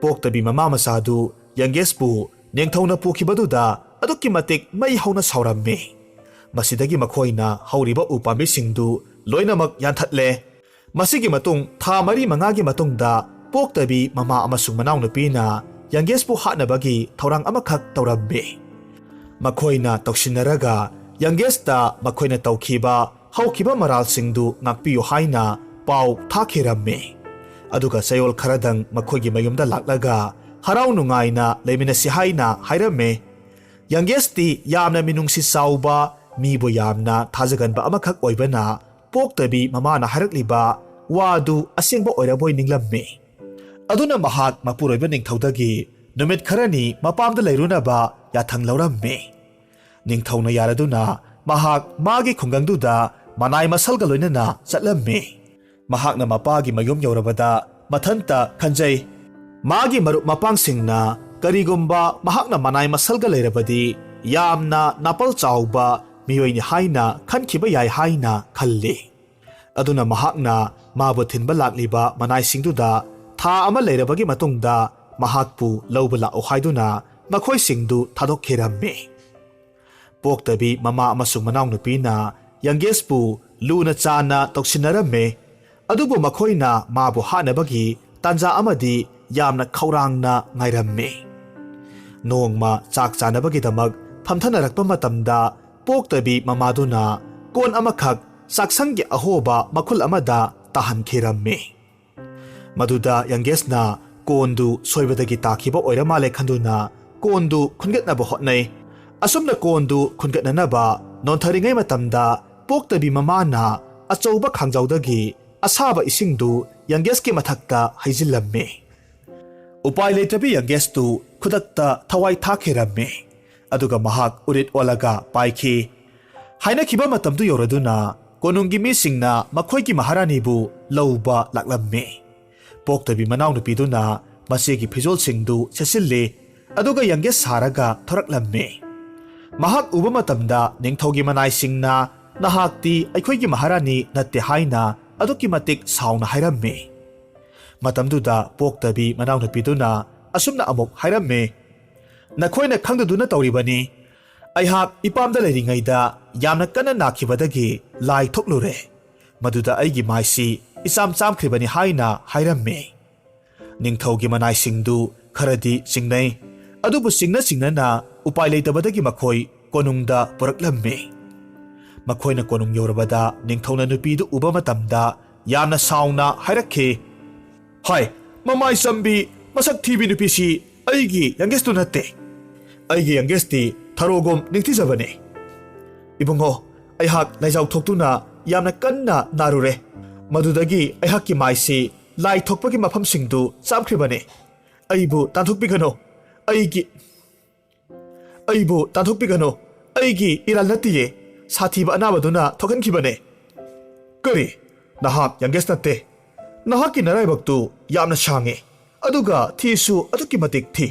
ꯄꯣꯛꯇꯕꯤ ꯃꯃꯥ ꯃꯆꯥꯗꯨ ꯌꯪꯒꯦꯁꯄꯨ ꯅꯤꯡꯊꯧꯅ ꯄꯨꯈꯤꯕꯗꯨꯗ ꯑꯗꯨꯛꯀꯤ ꯃꯇꯤꯛ ꯃꯩ ꯍꯧꯅ ꯁꯥꯎꯔꯝꯃꯤ꯫ ꯃꯁꯤꯗꯒꯤ ꯃꯈꯣꯏꯅ ꯍꯧꯔꯤꯕ ꯎ ꯄꯥꯝꯕꯤꯁꯤꯡꯗꯨ ꯂꯣꯏꯅꯃꯛ ꯌꯥꯟꯊꯠꯂꯦ꯫ ꯃꯁꯤꯒꯤ ꯃꯇꯨꯡ ꯊꯥ ꯃꯔꯤ ꯃꯉꯥꯒꯤ ꯃꯇꯨꯡꯗ ꯄꯣꯛꯇꯕꯤ ꯃꯃꯥ ꯑꯃꯁꯨꯡ ꯃꯅꯥꯎꯅꯨꯄꯤꯅ ꯌꯪꯒꯦꯁꯄꯨ ꯍꯥꯠꯅꯕꯒꯤ ꯊꯧꯔꯥꯡ ꯑꯃꯈꯛ ꯇꯧꯔꯝꯃꯤ꯫ ꯃꯈꯣꯏꯅ ꯇꯧꯁꯤꯟꯅꯔꯒ ꯌꯪꯒꯦꯁꯇ ꯃꯈꯣꯏꯅ ꯇꯧꯈꯤꯕ ꯍꯧꯈꯤꯕ ꯃꯔꯥꯜꯁꯤꯡꯗꯨ ꯉꯥꯛꯄꯤꯌꯨ ꯍꯥꯏꯅ ꯄꯥꯎ ꯊꯥꯈꯤꯔꯝꯃꯤ꯫ ꯑꯗꯨꯒ ꯆꯌꯣꯜ ꯈꯔꯗꯪ ꯃꯈꯣꯏꯒꯤ ꯃꯌꯨꯝꯗ ꯂꯥꯛꯂꯒ ꯍꯔꯥꯎ ꯅꯨꯡꯉꯥꯏꯅ ꯂꯩꯃꯤꯟꯅꯁꯤ ꯍꯥꯏꯅ ꯍꯥꯏꯔꯝꯃꯤ꯫ ꯌꯪꯒꯦꯁꯇꯤ ꯌꯥꯝꯅ ꯃꯤꯅꯨꯡꯁꯤ ꯆꯥꯎꯕ, ꯃꯤꯕꯨ ꯌꯥꯝꯅ ꯊꯥꯖꯒꯟꯕ ꯑꯃꯈꯛ ꯑꯣꯏꯕꯅ ꯄꯣꯛꯇꯕꯤ ꯃꯃꯥꯅ ꯍꯥꯏꯔꯛꯂꯤꯕ ꯋꯥꯗꯨ ꯑꯁꯦꯡꯕ ꯑꯣꯏꯔꯕꯣꯏ ꯅꯤꯡꯂꯝꯃꯤ꯫ ꯑꯗꯨꯅ ꯃꯍꯥꯛ ꯃꯄꯨꯔꯣꯏꯕ ꯅꯤꯡꯊꯧꯗꯒꯤ ꯅꯨꯃꯤꯠ ꯈꯔꯅꯤ ꯃꯄꯥꯝꯗ ꯂꯩꯔꯨꯅꯕ ꯌꯥꯊꯪ ꯂꯧꯔꯝꯃꯤ꯫ ꯅꯤꯡꯊꯧꯅ ꯌꯥꯔꯗꯨꯅ ꯃꯍꯥꯛ ꯃꯥꯒꯤ ꯈꯨꯡꯒꯪꯗꯨꯗ ꯃꯅꯥꯏ ꯃꯁꯜꯒ ꯂꯣꯏꯅꯅ ꯆꯠꯂꯝꯃꯤ꯫ ꯃꯍꯥꯛꯅ ꯃꯄꯥꯒꯤ ꯃꯌꯨꯝ ꯌꯧꯔꯕꯗ ꯃꯊꯟꯇ ꯈꯟꯖꯩ꯫ ꯃꯥꯒꯤ ꯃꯔꯨꯞ ꯃꯄꯥꯡꯁꯤꯡꯅ ꯀꯔꯤꯒꯨꯝꯕ ꯃꯍꯥꯛꯅ ꯃꯅꯥꯏ ꯃꯁꯜꯒ ꯂꯩꯔꯕꯗꯤ ꯌꯥꯝꯅ ꯅꯥꯄꯜ ꯆꯥꯎꯕ ꯃꯤꯑꯣꯏꯅꯤ ꯍꯥꯏꯅ ꯈꯟꯈꯤꯕ ꯌꯥꯏ ꯍꯥꯏꯅ ꯈꯜꯂꯤ꯫ ꯑꯗꯨꯅ ꯃꯍꯥꯛꯅ ꯃꯥꯕꯨ ꯊꯤꯟꯕ ꯂꯥꯛꯂꯤꯕ ꯃꯅꯥꯏꯁꯤꯡꯗꯨꯗ ꯊꯥ ꯑꯃ ꯂꯩꯔꯕꯒꯤ ꯃꯇꯨꯡꯗ ꯃꯍꯥꯛꯄꯨ ꯂꯧꯕ ꯂꯥꯛꯎ ꯍꯥꯏꯗꯨꯅ ꯃꯈꯣꯏꯁꯤꯡꯗꯨ ꯊꯥꯗꯣꯛꯈꯤꯔꯝꯃꯤ꯫ ꯄꯣꯛꯇꯕꯤ ꯃꯃꯥ ꯑꯃꯁꯨꯡ ꯃꯅꯥꯎꯅꯨꯄꯤꯅ ꯌꯪꯒꯦꯁꯄꯨ ꯂꯨꯅ ꯆꯥꯟꯅ ꯇꯧꯁꯤꯟꯅꯔꯝꯃꯤ꯫ ꯑꯗꯨꯕꯨ ꯃꯈꯣꯏꯅ ꯃꯥꯕꯨ ꯍꯥꯠꯅꯕꯒꯤ ꯇꯥꯟꯖꯥ ꯑꯃꯗꯤ ꯌꯥꯝꯅ ꯈꯧꯔꯥꯡꯅ ꯉꯥꯏꯔꯝꯃꯤ꯫ ꯅꯣꯡꯃ ꯆꯥꯛ ꯆꯥꯅꯕꯒꯤꯗꯃꯛ ꯐꯝꯊꯅꯔꯛꯄ ꯃꯇꯝꯗ ꯄꯣꯛꯇꯕꯤ ꯃꯃꯥꯗꯨꯅ ꯀꯣꯟ ꯑꯃꯈꯛ ꯆꯥꯛꯁꯪꯒꯤ ꯑꯍꯣꯕ ꯃꯈꯨꯜ ꯑꯃꯗ ꯇꯥꯍꯟꯈꯤꯔꯝꯃꯤ꯫ ꯃꯗꯨꯗ ꯌꯪꯒꯦꯁꯅ ꯀꯣꯟꯗꯨ ꯁꯣꯏꯕꯗꯒꯤ ꯇꯥꯈꯤꯕ ꯑꯣꯏꯔ ꯃꯥꯜꯂꯦ ꯈꯟꯗꯨꯅ ꯀꯣꯟꯗꯨ ꯈꯨꯟꯒꯠꯅꯕ ꯍꯣꯠꯅꯩ꯫ ꯑꯁꯨꯝꯅ ꯀꯣꯟꯗꯨ ꯈꯨꯟꯒꯠꯅꯅꯕ ꯅꯣꯟꯊꯔꯤꯉꯩ ꯃꯇꯝꯗ ꯄꯣꯛꯇꯕꯤ ꯃꯃꯥꯅ ꯑꯆꯧꯕ ꯈꯥꯡꯖꯥꯎꯗꯒꯤ ꯑꯁꯥꯕ ꯏꯁꯤꯡꯗꯨ ꯌꯪꯒꯦꯁꯀꯤ ꯃꯊꯛꯇ ꯍꯩꯖꯤꯜꯂꯝꯃꯤ꯫ ꯎꯄꯥꯏ ꯂꯩꯇ꯭ꯔꯕꯤ ꯌꯪꯒꯦꯁꯇꯨ ꯈꯨꯗꯛꯇ ꯊꯋꯥꯏ ꯊꯥꯈꯤꯔꯝꯃꯤ꯫ ꯑꯗꯨꯒ ꯃꯍꯥꯛ ꯎꯔꯤꯠ ꯑꯣꯜꯂꯒ ꯄꯥꯏꯈꯤ꯫ ꯍꯥꯏꯅꯈꯤꯕ ꯃꯇꯝꯗꯨ ꯌꯧꯔꯗꯨꯅ ꯀꯣꯅꯨꯡꯒꯤ ꯃꯤꯁꯤꯡꯅ ꯃꯈꯣꯏꯒꯤ ꯃꯍꯥꯔꯥꯅꯤꯕꯨ ꯂꯧꯕ ꯂꯥꯛꯂꯝꯃꯤ꯫ ꯄꯣꯛꯇꯕꯤ ꯃꯅꯥꯎꯅꯨꯄꯤꯗꯨꯅ ꯃꯆꯦꯒꯤ ꯐꯤꯖꯣꯜꯁꯤꯡꯗꯨ ꯁꯦꯠꯆꯤꯜꯂꯤ, ꯑꯗꯨꯒ ꯌꯪꯒꯦꯁ ꯁꯥꯔꯒ ꯊꯣꯔꯛꯂꯝꯃꯤ꯫ ꯃꯍꯥꯛ ꯎꯕ ꯃꯇꯝꯗ ꯅꯤꯡꯊꯧꯒꯤ ꯃꯅꯥꯏꯁꯤꯡꯅ, "ꯅꯍꯥꯛꯇꯤ ꯑꯩꯈꯣꯏꯒꯤ ꯃꯍꯥꯔꯥꯅꯤ ꯅꯠꯇꯦ" ꯍꯥꯏꯅ ꯑꯗꯨꯛꯀꯤ ꯃꯇꯤꯛ ꯁꯥꯎꯅ ꯍꯥꯏꯔꯝꯃꯤ꯫ ꯃꯇꯝꯗꯨꯗ ꯄꯣꯛꯇꯕꯤ ꯃꯅꯥꯎꯅꯨꯄꯤꯗꯨꯅ ꯑꯁꯨꯝꯅ ꯑꯃꯨꯛ ꯍꯥꯏꯔꯝꯃꯤ, "ꯅꯈꯣꯏꯅ ꯈꯪꯗꯗꯨꯅ ꯇꯧꯔꯤꯕꯅꯤ꯫ ꯑꯩꯍꯥꯛ ꯏꯄꯥꯝꯗ ꯂꯩꯔꯤꯉꯩꯗ ꯌꯥꯝꯅ ꯀꯟꯅ ꯅꯥꯈꯤꯕꯗꯒꯤ ꯂꯥꯏ ꯊꯣꯛꯂꯨꯔꯦ꯫ ꯃꯗꯨꯗ ꯑꯩꯒꯤ ꯃꯥꯏꯁꯤ ꯏꯆꯥꯝ ꯆꯥꯝꯈ꯭ꯔꯤꯕꯅꯤ" ꯍꯥꯏꯅ ꯍꯥꯏꯔꯝꯃꯤ꯫ ꯅꯤꯡꯊꯧꯒꯤ ꯃꯅꯥꯏꯁꯤꯡꯗꯨ ꯈꯔꯗꯤ ꯆꯤꯡꯅꯩ, ꯑꯗꯨꯕꯨ ꯆꯤꯡꯅ ꯆꯤꯡꯅꯅ ꯎꯄꯥꯏ ꯂꯩꯇꯕꯗꯒꯤ ꯃꯈꯣꯏ ꯀꯣꯅꯨꯡꯗ ꯄꯨꯔꯛꯂꯝꯃꯤ꯫ ꯃꯈꯣꯏꯅ ꯀꯣꯅꯨꯡ ꯌꯧꯔꯕꯗ ꯅꯤꯡꯊꯧꯅ ꯅꯨꯄꯤꯗꯨ ꯎꯕ ꯃꯇꯝꯗ ꯌꯥꯝꯅ ꯁꯥꯎꯅ ꯍꯥꯏꯔꯛꯈꯤ, "ꯍꯥꯏ, ꯃꯃꯥꯏ ꯆꯝꯕꯤ, ꯃꯁꯛ ꯊꯤꯕꯤ ꯅꯨꯄꯤꯁꯤ ꯑꯩꯒꯤ ꯌꯪꯒꯦꯁꯇꯨ ꯅꯠꯇꯦ꯫ ꯑꯩꯒꯤ ꯌꯪꯒꯦꯁꯇꯤ ꯊꯔꯣꯒꯨꯝ ꯅꯤꯡꯊꯤꯖꯕꯅꯤ꯫ ꯏꯕꯨꯡꯉꯣ, ꯑꯩꯍꯥꯛ ꯂꯥꯏꯖꯥꯎ ꯊꯣꯛꯇꯨꯅ ꯌꯥꯝꯅ ꯀꯟꯅ ꯅꯥꯔꯨꯔꯦ꯫ ꯃꯗꯨꯗꯒꯤ ꯑꯩꯍꯥꯛꯀꯤ ꯃꯥꯏꯁꯤ ꯂꯥꯏ ꯊꯣꯛꯄꯒꯤ ꯃꯐꯝꯁꯤꯡꯗꯨ ꯆꯥꯝꯈ꯭ꯔꯤꯕꯅꯤ꯫ ꯑꯩꯕꯨ ꯇꯥꯟꯊꯣꯛꯄꯤꯒꯅꯨ꯫ ꯑꯩꯒꯤ, ꯑꯩꯕꯨ ꯇꯥꯟꯊꯣꯛꯄꯤꯒꯅꯨ꯫ ꯑꯩꯒꯤ ꯏꯔꯥꯜ ꯅꯠꯇꯤꯌꯦ꯫ ꯁꯥꯊꯤꯕ ꯑꯅꯥꯕꯗꯨꯅ ꯊꯣꯛꯍꯟꯈꯤꯕꯅꯦ꯫" "ꯀꯔꯤ? ꯅꯍꯥꯛ ꯌꯪꯒꯦꯁ ꯅꯠꯇꯦ? ꯅꯍꯥꯛꯀꯤ ꯅꯔꯥꯏꯕꯛꯇꯨ ꯌꯥꯝꯅ ꯁꯥꯡꯉꯤ, ꯑꯗꯨꯒ ꯊꯤꯁꯨ ꯑꯗꯨꯛꯀꯤ ꯃꯇꯤꯛ ꯊꯤ꯫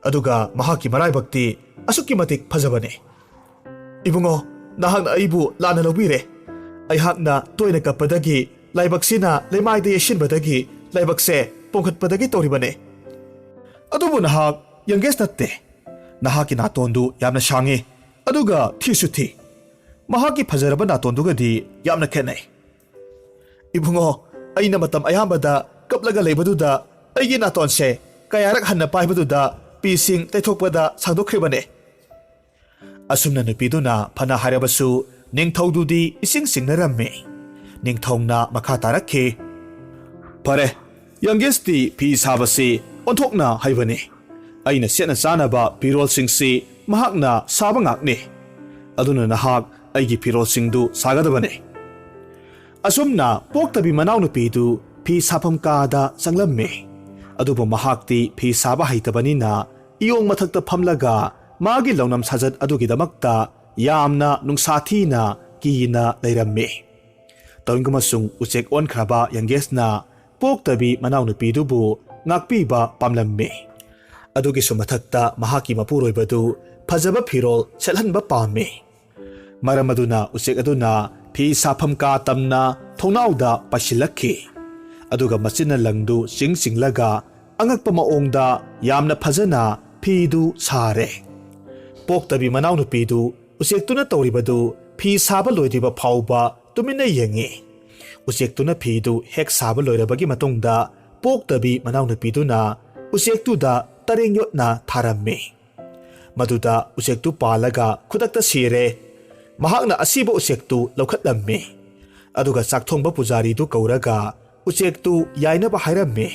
ꯑꯗꯨꯒ ꯃꯍꯥꯛꯀꯤ ꯃꯔꯥꯏꯕꯛꯇꯤ ꯑꯁꯨꯛꯀꯤ ꯃꯇꯤꯛ ꯐꯖꯕꯅꯤ꯫ ꯏꯕꯨꯡꯉꯣ, ꯅꯍꯥꯛꯅ ꯑꯩꯕꯨ ꯂꯥꯟꯅ ꯂꯧꯕꯤꯔꯦ꯫ ꯑꯩꯍꯥꯛꯅ ꯇꯣꯏꯅ ꯀꯞꯄꯗꯒꯤ, ꯂꯥꯏꯕꯛꯁꯤꯅ ꯂꯩꯃꯥꯏꯗ ꯌꯩꯁꯤꯟꯕꯗꯒꯤ ꯂꯥꯏꯕꯛꯁꯦ ꯄꯣꯝꯈꯠꯄꯗꯒꯤ ꯇꯧꯔꯤꯕꯅꯦ꯫ ꯑꯗꯨꯕꯨ ꯅꯍꯥꯛ ꯌꯪꯒꯦꯁ ꯅꯠꯇꯦ꯫ ꯅꯍꯥꯛꯀꯤ ꯅꯥꯇꯣꯟꯗꯨ ꯌꯥꯝꯅ ꯁꯥꯡꯉꯤ, ꯑꯗꯨꯒ ꯊꯤꯁꯨ ꯊꯤ꯫ ꯃꯍꯥꯛꯀꯤ ꯐꯖꯔꯕ ꯅꯥꯇꯣꯟꯗꯨꯒꯗꯤ ꯌꯥꯝꯅ ꯈꯦꯠꯅꯩ꯫ ꯏꯕꯨꯡꯉꯣ, ꯑꯩꯅ ꯃꯇꯝ ꯑꯌꯥꯝꯕꯗ ꯀꯞꯂꯒ ꯂꯩꯕꯗꯨꯗ ꯑꯩꯒꯤ ꯅꯥꯇꯣꯟꯁꯦ ꯀꯌꯥꯔꯛ ꯍꯟꯅ ꯄꯥꯏꯕꯗꯨꯗ ꯄꯤꯁꯤꯡ ꯇꯩꯊꯣꯛꯄꯗ ꯁꯥꯡꯗꯣꯛꯈ꯭ꯔꯤꯕꯅꯦ꯫" ꯑꯁꯨꯝꯅ ꯅꯨꯄꯤꯗꯨꯅ ꯐꯅ ꯍꯥꯏꯔꯕꯁꯨ ꯅꯤꯡꯊꯧꯗꯨꯗꯤ ꯏꯁꯤꯡ ꯆꯤꯡꯅꯔꯝꯃꯤ꯫ ꯅꯤꯡꯊꯧꯅ ꯃꯈꯥ ꯇꯥꯔꯛꯈꯤ, "ꯐꯔꯦ, ꯌꯪꯒꯦꯁꯇꯤ ꯐꯤ ꯁꯥꯕꯁꯤ ꯑꯣꯟꯊꯣꯛꯅ ꯍꯩꯕꯅꯤ꯫ ꯑꯩꯅ ꯁꯦꯠꯅ ꯆꯥꯅꯕ ꯐꯤꯔꯣꯜꯁꯤꯡꯁꯤ ꯃꯍꯥꯛꯅ ꯁꯥꯕ ꯉꯥꯛꯅꯤ꯫ ꯑꯗꯨꯅ ꯅꯍꯥꯛ ꯑꯩꯒꯤ ꯐꯤꯔꯣꯜꯁꯤꯡꯗꯨ ꯁꯥꯒꯗꯕꯅꯤ꯫ ꯑꯁꯨꯝꯅ ꯄꯣꯛꯇꯕꯤ ꯃꯅꯥꯎꯅꯨꯄꯤꯗꯨ ꯐꯤ ꯁꯥꯐꯝ ꯀꯥꯗ ꯆꯪꯂꯝꯃꯤ꯫ ꯑꯗꯨꯕꯨ ꯃꯍꯥꯛꯇꯤ ꯐꯤ ꯁꯥꯕ ꯍꯩꯇꯕꯅꯤꯅ ꯏꯌꯣꯡ ꯃꯊꯛꯇ ꯐꯝꯂꯒ ꯃꯥꯒꯤ ꯂꯧꯅꯝ ꯁꯥꯖꯠ ꯑꯗꯨꯒꯤꯗꯃꯛꯇ ꯌꯥꯝꯅ ꯅꯨꯡꯁꯥ ꯊꯤꯅ ꯀꯤꯅ ꯂꯩꯔꯝꯃꯤ꯫ ꯇꯧꯏꯒꯨꯝꯕꯁꯨꯡ ꯎꯆꯦꯛ ꯑꯣꯟꯈ꯭ꯔꯕ ꯌꯪꯒꯦꯁꯅ ꯄꯣꯛꯇꯕꯤ ꯃꯅꯥꯎꯅꯨꯄꯤꯗꯨꯕꯨ ꯉꯥꯛꯄꯤꯕ ꯄꯥꯝꯂꯝꯃꯤ꯫ ꯑꯗꯨꯒꯤꯁꯨ ꯃꯊꯛꯇ ꯃꯍꯥꯛꯀꯤ ꯃꯄꯨꯔꯣꯏꯕꯗꯨ ꯐꯖꯕ ꯐꯤꯔꯣꯜ ꯁꯦꯠꯍꯟꯕ ꯄꯥꯝꯃꯤ꯫ ꯃꯔꯝ ꯑꯗꯨꯅ ꯎꯆꯦꯛ ꯑꯗꯨꯅ ꯐꯤ ꯁꯥꯐꯝ ꯀꯥ ꯇꯝꯅ ꯊꯣꯡꯅꯥꯎꯗ ꯄꯥꯏꯁꯤꯜꯂꯛꯈꯤ꯫ ꯑꯗꯨꯒ ꯃꯆꯤꯟꯅ ꯂꯪꯗꯨ ꯆꯤꯡ ꯆꯤꯡꯂꯒ ꯑꯉꯛꯄ ꯃꯑꯣꯡꯗ ꯌꯥꯝꯅ ꯐꯖꯅ ꯐꯤꯗꯨ ꯁꯥꯔꯦ꯫ ꯄꯣꯛꯇꯕꯤ ꯃꯅꯥꯎꯅꯨꯄꯤꯗꯨ ꯎꯆꯦꯛꯇꯨꯅ ꯇꯧꯔꯤꯕꯗꯨ ꯐꯤ ꯁꯥꯕ ꯂꯣꯏꯗ꯭ꯔꯤꯕ ꯐꯥꯎꯕ ꯇꯨꯃꯤꯟꯅ ꯌꯦꯡꯉꯤ꯫ ꯎꯆꯦꯛꯇꯨꯅ ꯐꯤꯗꯨ ꯍꯦꯛ ꯁꯥꯕ ꯂꯣꯏꯔꯕꯒꯤ ꯃꯇꯨꯡꯗ ꯄꯣꯛꯇꯕꯤ ꯃꯅꯥꯎꯅꯨꯄꯤꯗꯨꯅ ꯎꯆꯦꯛꯇꯨꯗ ꯇꯔꯦꯡ ꯌꯣꯠꯅ ꯊꯥꯔꯝꯃꯤ꯫ ꯃꯗꯨꯗ ꯎꯆꯦꯛꯇꯨ ꯄꯥꯜꯂꯒ ꯈꯨꯗꯛꯇ ꯁꯤꯔꯦ꯫ ꯃꯍꯥꯛꯅ ꯑꯁꯤꯕ ꯎꯆꯦꯛꯇꯨ ꯂꯧꯈꯠꯂꯝꯃꯤ꯫ ꯑꯗꯨꯒ ꯆꯥꯛꯊꯣꯡꯕ ꯄꯨꯖꯥꯔꯤꯗꯨ ꯀꯧꯔꯒ ꯎꯆꯦꯛꯇꯨ ꯌꯥꯏꯅꯕ ꯍꯥꯏꯔꯝꯃꯤ꯫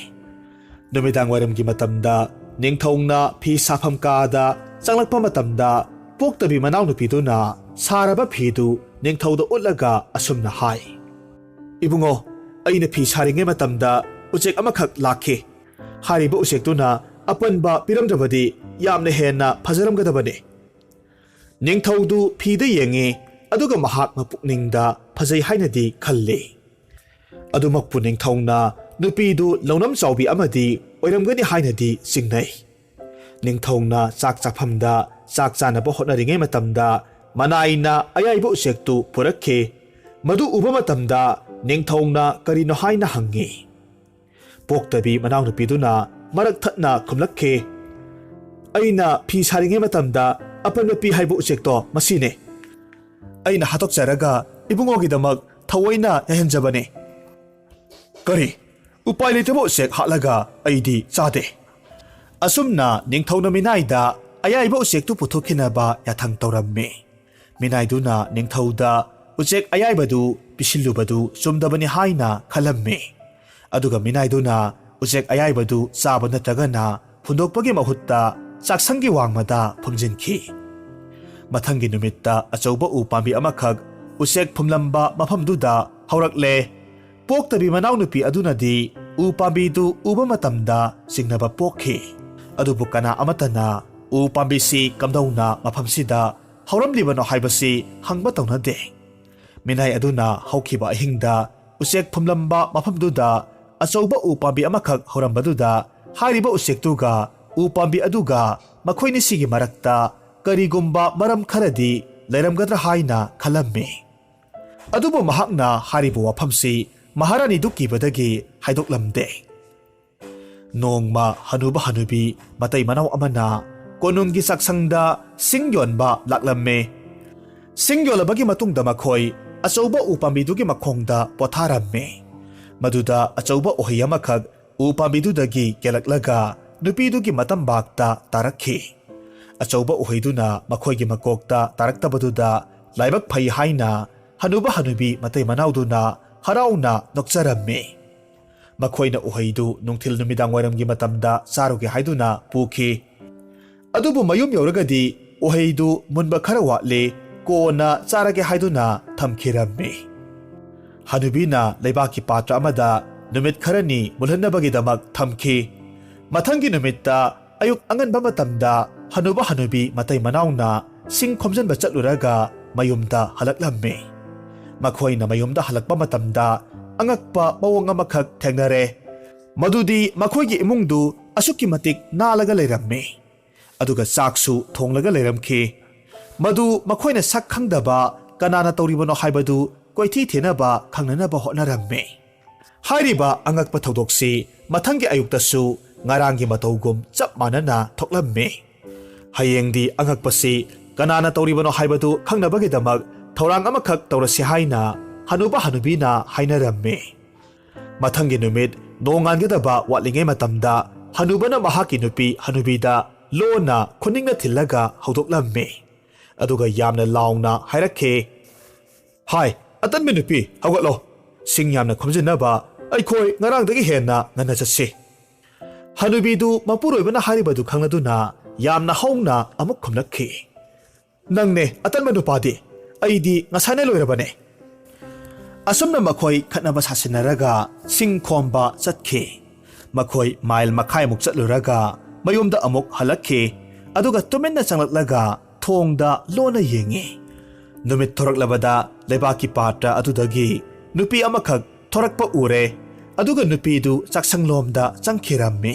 ꯅꯨꯃꯤꯗꯥꯡ ꯋꯥꯏꯔꯝꯒꯤ ꯃꯇꯝꯗ ꯅꯤꯡꯊꯧꯅ ꯐꯤ ꯁꯥꯐꯝ ꯀꯥꯗ ꯆꯪꯂꯛꯄ ꯃꯇꯝꯗ ꯄꯣꯛꯇꯕꯤ ꯃꯅꯥꯎꯅꯨꯄꯤꯗꯨꯅ ꯁꯥꯔꯕ ꯐꯤꯗꯨ ꯅꯤꯡꯊꯧꯗ ꯎꯠꯂꯒ ꯑꯁꯨꯝꯅ ꯍꯥꯏ, "ꯏꯕꯨꯡꯉꯣ, ꯑꯩꯅ ꯐꯤ ꯁꯥꯔꯤꯉꯩ ꯃꯇꯝꯗ ꯎꯆꯦꯛ ꯑꯃꯈꯛ ꯂꯥꯛꯈꯤ꯫ ꯍꯥꯏꯔꯤꯕ ꯎꯆꯦꯛꯇꯨꯅ ꯑꯄꯟꯕ ꯄꯤꯔꯝꯗ꯭ꯔꯕꯗꯤ ꯌꯥꯝꯅ ꯍꯦꯟꯅ ꯐꯖꯔꯝꯒꯗꯕꯅꯤ꯫" ꯅꯤꯡꯊꯧꯗꯨ ꯐꯤꯗ ꯌꯦꯡꯉꯤ, ꯑꯗꯨꯒ ꯃꯍꯥꯛ ꯃꯄꯨꯛꯅꯤꯡꯗ ꯐꯖꯩ ꯍꯥꯏꯅꯗꯤ ꯈꯜꯂꯤ꯫ ꯑꯗꯨꯃꯛꯄꯨ ꯅꯤꯡꯊꯧꯅ ꯅꯨꯄꯤꯗꯨ ꯂꯧꯅꯝ ꯆꯥꯎꯕꯤ ꯑꯃꯗꯤ ꯑꯣꯏꯔꯝꯒꯅꯤ ꯍꯥꯏꯅꯗꯤ ꯆꯤꯡꯅꯩ꯫ ꯅꯤꯡꯊꯧꯅ ꯆꯥꯛ ꯆꯥꯐꯝꯗ ꯆꯥꯛ ꯆꯥꯅꯕ ꯍꯣꯠꯅꯔꯤꯉꯩ ꯃꯇꯝꯗ ꯃꯅꯥꯏꯅ ꯑꯌꯥꯏꯕ ꯎꯆꯦꯛꯇꯨ ꯄꯨꯔꯛꯈꯤ꯫ ꯃꯗꯨ ꯎꯕ ꯃꯇꯝꯗ ꯅꯤꯡꯊꯧꯅ ꯀꯔꯤꯅꯣ ꯍꯥꯏꯅ ꯍꯪꯉꯤ꯫ ꯄꯣꯛꯇꯕꯤ ꯃꯅꯥꯎꯅꯨꯄꯤꯗꯨꯅ ꯃꯔꯛ ꯊꯠꯅ ꯈꯨꯝꯂꯛꯈꯤ, "ꯑꯩꯅ ꯐꯤ ꯁꯥꯔꯤꯉꯩ ꯃꯇꯝꯗ ꯑꯄꯟꯕ ꯄꯤ ꯍꯥꯏꯕ ꯎꯆꯦꯛꯇꯣ ꯃꯁꯤꯅꯦ꯫ ꯑꯩꯅ ꯍꯥꯠꯇꯣꯛꯆꯔꯒ ꯏꯕꯨꯡꯉꯣꯒꯤꯗꯃꯛ ꯊꯑꯣꯏꯅ ꯌꯥꯏꯍꯟꯖꯕꯅꯦ꯫" "ꯀꯔꯤ? ꯎꯄꯥꯏ ꯂꯩꯇꯕ ꯎꯆꯦꯛ ꯍꯥꯠꯂꯒ ꯑꯩꯗꯤ ꯆꯥꯗꯦ꯫" ꯑꯁꯨꯝꯅ ꯅꯤꯡꯊꯧꯅ ꯃꯤꯅꯥꯏꯗ ꯑꯌꯥꯏꯕ ꯎꯆꯦꯛꯇꯨ ꯄꯨꯊꯣꯛꯈꯤꯅꯕ ꯌꯥꯊꯪ ꯇꯧꯔꯝꯃꯤ꯫ ꯃꯤꯅꯥꯏꯗꯨꯅ ꯅꯤꯡꯊꯧꯗ ꯎꯆꯦꯛ ꯑꯌꯥꯏꯕꯗꯨ ꯄꯤꯁꯤꯜꯂꯨꯕꯗꯨ ꯆꯨꯝꯗꯕꯅꯤ ꯍꯥꯏꯅ ꯈꯜꯂꯝꯃꯤ꯫ ꯑꯗꯨꯒ ꯃꯤꯅꯥꯏꯗꯨꯅ ꯎꯆꯦꯛ ꯑꯌꯥꯏꯕꯗꯨ ꯆꯥꯕ ꯅꯠꯇ꯭ꯔꯒꯅ ꯍꯨꯟꯗꯣꯛꯄꯒꯤ ꯃꯍꯨꯠꯇ ꯆꯥꯛꯁꯪꯒꯤ ꯋꯥꯡꯃꯗ ꯐꯨꯝꯖꯤꯟꯈꯤ꯫ ꯃꯊꯪꯒꯤ ꯅꯨꯃꯤꯠꯇ ꯑꯆꯧꯕ ꯎ ꯄꯥꯝꯕꯤ ꯑꯃꯈꯛ ꯎꯆꯦꯛ ꯐꯨꯝꯂꯝꯕ ꯃꯐꯝꯗꯨꯗ ꯍꯧꯔꯛꯂꯦ꯫ ꯄꯣꯛꯇꯕꯤ ꯃꯅꯥꯎꯅꯨꯄꯤ ꯑꯗꯨꯅꯗꯤ ꯎ ꯄꯥꯝꯕꯤꯗꯨ ꯎꯕ ꯃꯇꯝꯗ ꯆꯤꯡꯅꯕ ꯄꯣꯛꯈꯤ꯫ ꯑꯗꯨꯕꯨ ꯀꯅꯥ ꯑꯃꯠꯇꯅ ꯎ ꯄꯥꯝꯕꯤꯁꯤ ꯀꯝꯗꯧꯅ ꯃꯐꯝꯁꯤꯗ ꯍꯧꯔꯝꯂꯤꯕꯅꯣ ꯍꯥꯏꯕꯁꯤ ꯍꯪꯕ ꯇꯧꯅꯗꯦ꯫ ꯃꯤꯅꯥꯏ ꯑꯗꯨꯅ ꯍꯧꯈꯤꯕ ꯑꯍꯤꯡꯗ ꯎꯆꯦꯛ ꯐꯨꯝꯂꯝꯕ ꯃꯐꯝꯗꯨꯗ ꯑꯆꯧꯕ ꯎ ꯄꯥꯝꯕꯤ ꯑꯃꯈꯛ ꯍꯧꯔꯝꯕꯗꯨꯗ ꯍꯥꯏꯔꯤꯕ ꯎꯆꯦꯛꯇꯨꯒ ꯎ ꯄꯥꯝꯕꯤ ꯑꯗꯨꯒ ꯃꯈꯣꯏꯅꯤꯁꯤꯒꯤ ꯃꯔꯛꯇ ꯀꯔꯤꯒꯨꯝꯕ ꯃꯔꯝ ꯈꯔꯗꯤ ꯂꯩꯔꯝꯒꯗ꯭ꯔꯥ ꯍꯥꯏꯅ ꯈꯜꯂꯝꯃꯤ꯫ ꯑꯗꯨꯕꯨ ꯃꯍꯥꯛꯅ ꯍꯥꯏꯔꯤꯕ ꯋꯥꯐꯝꯁꯤ ꯃꯍꯥꯔꯥꯅꯤꯗꯨ ꯀꯤꯕꯗꯒꯤ ꯍꯥꯏꯗꯣꯛꯂꯝꯗꯦ꯫ ꯅꯣꯡꯃ ꯍꯅꯨꯕ ꯍꯅꯨꯕꯤ ꯃꯇꯩ ꯃꯅꯥꯎ ꯑꯃꯅ ꯀꯣꯅꯨꯡꯒꯤ ꯆꯥꯛꯁꯪꯗ ꯁꯤꯡ ꯌꯣꯟꯕ ꯂꯥꯛꯂꯝꯃꯤ꯫ ꯁꯤꯡ ꯌꯣꯜꯂꯕꯒꯤ ꯃꯇꯨꯡꯗ ꯃꯈꯣꯏ ꯑꯆꯧꯕ ꯎ ꯄꯥꯝꯕꯤꯗꯨꯒꯤ ꯃꯈꯣꯡꯗ ꯄꯣꯊꯥꯔꯝꯃꯤ꯫ ꯃꯗꯨꯗ ꯑꯆꯧꯕ ꯎꯍꯩ ꯑꯃꯈꯛ ꯎ ꯄꯥꯝꯕꯤꯗꯨꯗꯒꯤ ꯀꯦꯜꯂꯛꯂꯒ ꯅꯨꯄꯤꯗꯨꯒꯤ ꯃꯇꯝꯕꯥꯛꯇ ꯇꯥꯔꯛꯈꯤ꯫ ꯑꯆꯧꯕ ꯎꯍꯩꯗꯨꯅ ꯃꯈꯣꯏꯒꯤ ꯃꯀꯣꯛꯇ ꯇꯥꯔꯛꯇꯕꯗꯨꯗ ꯂꯥꯏꯕꯛ ꯐꯩ ꯍꯥꯏꯅ ꯍꯅꯨꯕ ꯍꯅꯨꯕꯤ ꯃꯇꯩ ꯃꯅꯥꯎꯗꯨꯅ ꯍꯔꯥꯎꯅ ꯅꯣꯛꯆꯔꯝꯃꯤ꯫ ꯃꯈꯣꯏꯅ ꯎꯍꯩꯗꯨ ꯅꯨꯡꯊꯤꯜ ꯅꯨꯃꯤꯗꯥꯡ ꯋꯥꯏꯔꯝꯒꯤ ꯃꯇꯝꯗ ꯆꯥꯔꯨꯒꯦ ꯍꯥꯏꯗꯨꯅ ꯄꯨꯈꯤ꯫ ꯑꯗꯨꯕꯨ ꯃꯌꯨꯝ ꯌꯧꯔꯒꯗꯤ ꯎꯍꯩꯗꯨ ꯃꯨꯟꯕ ꯈꯔ ꯋꯥꯠꯂꯤ, ꯀꯣꯟꯅ ꯆꯥꯔꯒꯦ ꯍꯥꯏꯗꯨꯅ ꯊꯝꯈꯤꯔꯝꯃꯤ꯫ ꯍꯅꯨꯕꯤꯅ ꯂꯩꯕꯥꯛꯀꯤ ꯄꯥꯇ꯭ꯔ ꯑꯃꯗ ꯅꯨꯃꯤꯠ ꯈꯔꯅꯤ ꯃꯨꯜꯍꯟꯅꯕꯒꯤꯗꯃꯛ ꯊꯝꯈꯤ꯫ ꯃꯊꯪꯒꯤ ꯅꯨꯃꯤꯠꯇ ꯑꯌꯨꯛ ꯑꯉꯟꯕ ꯃꯇꯝꯗ ꯍꯅꯨꯕ ꯍꯅꯨꯕꯤ ꯃꯇꯩ ꯃꯅꯥꯎꯅ ꯁꯤꯡ ꯈꯣꯝꯖꯤꯟꯕ ꯆꯠꯂꯨꯔꯒ ꯃꯌꯨꯝꯗ ꯍꯜꯂꯛꯂꯝꯃꯤ꯫ ꯃꯈꯣꯏꯅ ꯃꯌꯨꯝꯗ ꯍꯜꯂꯛꯄ ꯃꯇꯝꯗ ꯑꯉꯛꯄ ꯃꯑꯣꯡ ꯑꯃꯈꯛ ꯊꯦꯡꯅꯔꯦ꯫ ꯃꯗꯨꯗꯤ ꯃꯈꯣꯏꯒꯤ ꯏꯃꯨꯡꯗꯨ ꯑꯁꯨꯛꯀꯤ ꯃꯇꯤꯛ ꯅꯥꯜꯂꯒ ꯂꯩꯔꯝꯃꯤ꯫ ꯑꯗꯨꯒ ꯆꯥꯛꯁꯨ ꯊꯣꯡꯂꯒ ꯂꯩꯔꯝꯈꯤ꯫ ꯃꯗꯨ ꯃꯈꯣꯏꯅ ꯁꯛ ꯈꯪꯗꯕ ꯀꯅꯥꯅ ꯇꯧꯔꯤꯕꯅꯣ ꯍꯥꯏꯕꯗꯨ ꯀꯣꯏꯊꯤ ꯊꯤꯅꯕ ꯈꯪꯅꯅꯕ ꯍꯣꯠꯅꯔꯝꯃꯤ꯫ ꯍꯥꯏꯔꯤꯕ ꯑꯉꯛꯄ ꯊꯧꯗꯣꯛꯁꯤ ꯃꯊꯪꯒꯤ ꯑꯌꯨꯛꯇꯁꯨ ꯉꯔꯥꯡꯒꯤ ꯃꯇꯧꯒꯨꯝ ꯆꯞ ꯃꯥꯟꯅꯅ ꯊꯣꯛꯂꯝꯃꯤ꯫ ꯍꯌꯦꯡꯗꯤ ꯑꯉꯛꯄꯁꯤ ꯀꯅꯥꯅ ꯇꯧꯔꯤꯕꯅꯣ ꯍꯥꯏꯕꯗꯨ ꯈꯪꯅꯕꯒꯤꯗꯃꯛ ꯊꯧꯔꯥꯡ ꯑꯃꯈꯛ ꯇꯧꯔꯁꯤ ꯍꯥꯏꯅ ꯍꯅꯨꯕ ꯍꯅꯨꯕꯤꯅ ꯍꯥꯏꯅꯔꯝꯃꯤ꯫ ꯃꯊꯪꯒꯤ ꯅꯨꯃꯤꯠ ꯅꯣꯡꯉꯥꯟꯒꯗꯕ ꯋꯥꯠꯂꯤꯉꯩ ꯃꯇꯝꯗ ꯍꯅꯨꯕꯅ ꯃꯍꯥꯛꯀꯤ ꯅꯨꯄꯤ ꯍꯅꯨꯕꯤꯗ ꯂꯣꯟꯅ ꯈꯨꯅꯤꯡꯅ ꯊꯤꯜꯂꯒ ꯍꯧꯗꯣꯛꯂꯝꯃꯤ꯫ ꯑꯗꯨꯒ ꯌꯥꯝꯅ ꯂꯥꯎꯅ ꯍꯥꯏꯔꯛꯈꯤ, "ꯍꯥꯏ, ꯑꯇꯟꯕ ꯅꯨꯄꯤ, ꯍꯧꯒꯠꯂꯣ꯫ ꯁꯤꯡ ꯌꯥꯝꯅ ꯈꯣꯝꯖꯤꯟꯅꯕ "ꯑꯩꯈꯣꯏ ꯉꯔꯥꯡꯗꯒꯤ ꯍꯦꯟꯅ ꯉꯟꯅ ꯆꯠꯁꯤ꯫" ꯍꯅꯨꯕꯤꯗꯨ ꯃꯄꯨꯔꯣꯏꯕꯅ ꯍꯥꯏꯔꯤꯕꯗꯨ ꯈꯪꯂꯗꯨꯅ ꯌꯥꯝꯅ ꯍꯧꯅ ꯑꯃꯨꯛ ꯈꯨꯝꯂꯛꯈꯤ, "ꯅꯪꯅꯦ ꯑꯇꯟꯕ ꯅꯨꯄꯥꯗꯤ, ꯑꯩꯗꯤ ꯉꯁꯥꯏꯅ ꯂꯣꯏꯔꯕꯅꯦ꯫" ꯑꯁꯨꯝꯅ ꯃꯈꯣꯏ ꯈꯠꯅꯕ ꯁꯥꯁꯤꯟꯅꯔꯒ ꯁꯤꯡ ꯈꯣꯝꯕ ꯆꯠꯈꯤ꯫ ꯃꯈꯣꯏ ꯃꯥꯏꯜ ꯃꯈꯥꯏꯃꯨꯛ ꯆꯠꯂꯨꯔꯒ ꯃꯌꯨꯝꯗ ꯑꯃꯨꯛ ꯍꯜꯂꯛꯈꯤ꯫ ꯑꯗꯨꯒ ꯇꯨꯃꯤꯟꯅ ꯆꯪꯂꯛꯂꯒ ꯊꯣꯡꯗ ꯂꯣꯟꯅ ꯌꯦꯡꯉꯤ꯫ ꯅꯨꯃꯤꯠ ꯊꯣꯔꯛꯂꯕꯗ ꯂꯩꯕꯥꯛꯀꯤ ꯄꯥꯇ꯭ꯔ ꯑꯗꯨꯗꯒꯤ ꯅꯨꯄꯤ ꯑꯃꯈꯛ ꯊꯣꯔꯛꯄ ꯎꯔꯦ꯫ ꯑꯗꯨꯒ ꯅꯨꯄꯤꯗꯨ ꯆꯥꯛꯁꯪꯂꯣꯝꯗ ꯆꯪꯈꯤꯔꯝꯃꯤ꯫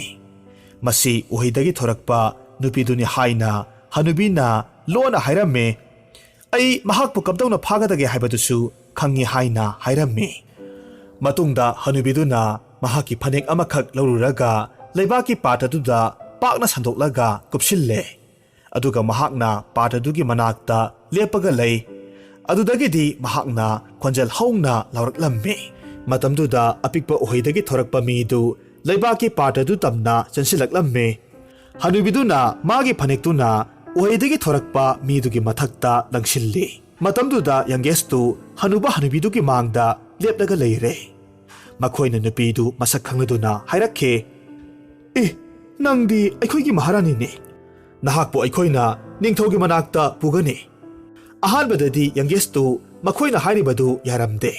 ꯃꯁꯤ ꯎꯍꯩꯗꯒꯤ ꯊꯣꯔꯛꯄ ꯅꯨꯄꯤꯗꯨꯅꯤ ꯍꯥꯏꯅ ꯍꯅꯨꯕꯤꯅ ꯂꯣꯟꯅ ꯍꯥꯏꯔꯝꯃꯤ꯫ "ꯑꯩ ꯃꯍꯥꯛꯄꯨ ꯀꯝꯗꯧꯅ ꯐꯥꯒꯗꯒꯦ ꯍꯥꯏꯕꯗꯨꯁꯨ ꯈꯪꯉꯤ" ꯍꯥꯏꯅ ꯍꯥꯏꯔꯝꯃꯤ꯫ ꯃꯇꯨꯡꯗ ꯍꯅꯨꯕꯤꯗꯨꯅ ꯃꯍꯥꯛꯀꯤ ꯐꯅꯦꯛ ꯑꯃꯈꯛ ꯂꯧꯔꯨꯔꯒ ꯂꯩꯕꯥꯛꯀꯤ ꯄꯥꯠ ꯑꯗꯨꯗ ꯄꯥꯛꯅ ꯁꯟꯗꯣꯛꯂꯒ ꯀꯨꯞꯁꯤꯜꯂꯦ꯫ ꯑꯗꯨꯒ ꯃꯍꯥꯛꯅ ꯄꯥꯠ ꯑꯗꯨꯒꯤ ꯃꯅꯥꯛꯇ ꯂꯦꯞꯄꯒ ꯂꯩ꯫ ꯑꯗꯨꯗꯒꯤꯗꯤ ꯃꯍꯥꯛꯅ ꯈꯣꯟꯖꯦꯜ ꯍꯧꯅ ꯂꯥꯎꯔꯛꯂꯝꯃꯤ꯫ ꯃꯇꯝꯗꯨꯗ ꯑꯄꯤꯛꯄ ꯎꯍꯩꯗꯒꯤ ꯊꯣꯔꯛꯄ ꯃꯤꯗꯨ ꯂꯩꯕꯥꯛꯀꯤ ꯄꯥꯠ ꯑꯗꯨ ꯇꯝꯅ ꯆꯦꯟꯁꯤꯜꯂꯛꯂꯝꯃꯤ꯫ ꯍꯅꯨꯕꯤꯗꯨꯅ ꯃꯥꯒꯤ ꯐꯅꯦꯛꯇꯨꯅ ꯎꯍꯩꯗꯒꯤ ꯊꯣꯔꯛꯄ ꯃꯤꯗꯨꯒꯤ ꯃꯊꯛꯇ ꯂꯪꯁꯤꯜꯂꯤ꯫ ꯃꯇꯝꯗꯨꯗ ꯌꯪꯒꯦꯁꯇꯨ ꯍꯅꯨꯕ ꯍꯅꯨꯕꯤꯗꯨꯒꯤ ꯃꯥꯡꯗ ꯂꯦꯞꯂꯒ ꯂꯩꯔꯦ꯫ ꯃꯈꯣꯏꯅ ꯅꯨꯄꯤꯗꯨ ꯃꯁꯛ ꯈꯪꯂꯗꯨꯅ ꯍꯥꯏꯔꯛꯈꯤ, "ꯑꯦ, ꯅꯪꯗꯤ ꯑꯩꯈꯣꯏꯒꯤ ꯃꯍꯥꯔꯥꯅꯤꯅꯦ꯫ ꯅꯍꯥꯛꯄꯨ ꯑꯩꯈꯣꯏꯅ ꯅꯤꯡꯊꯧꯒꯤ ꯃꯅꯥꯛꯇ ꯄꯨꯒꯅꯤ꯫" ꯑꯍꯥꯟꯕꯗꯗꯤ ꯌꯪꯒꯦꯁꯇꯨ ꯃꯈꯣꯏꯅ ꯍꯥꯏꯔꯤꯕꯗꯨ ꯌꯥꯔꯝꯗꯦ꯫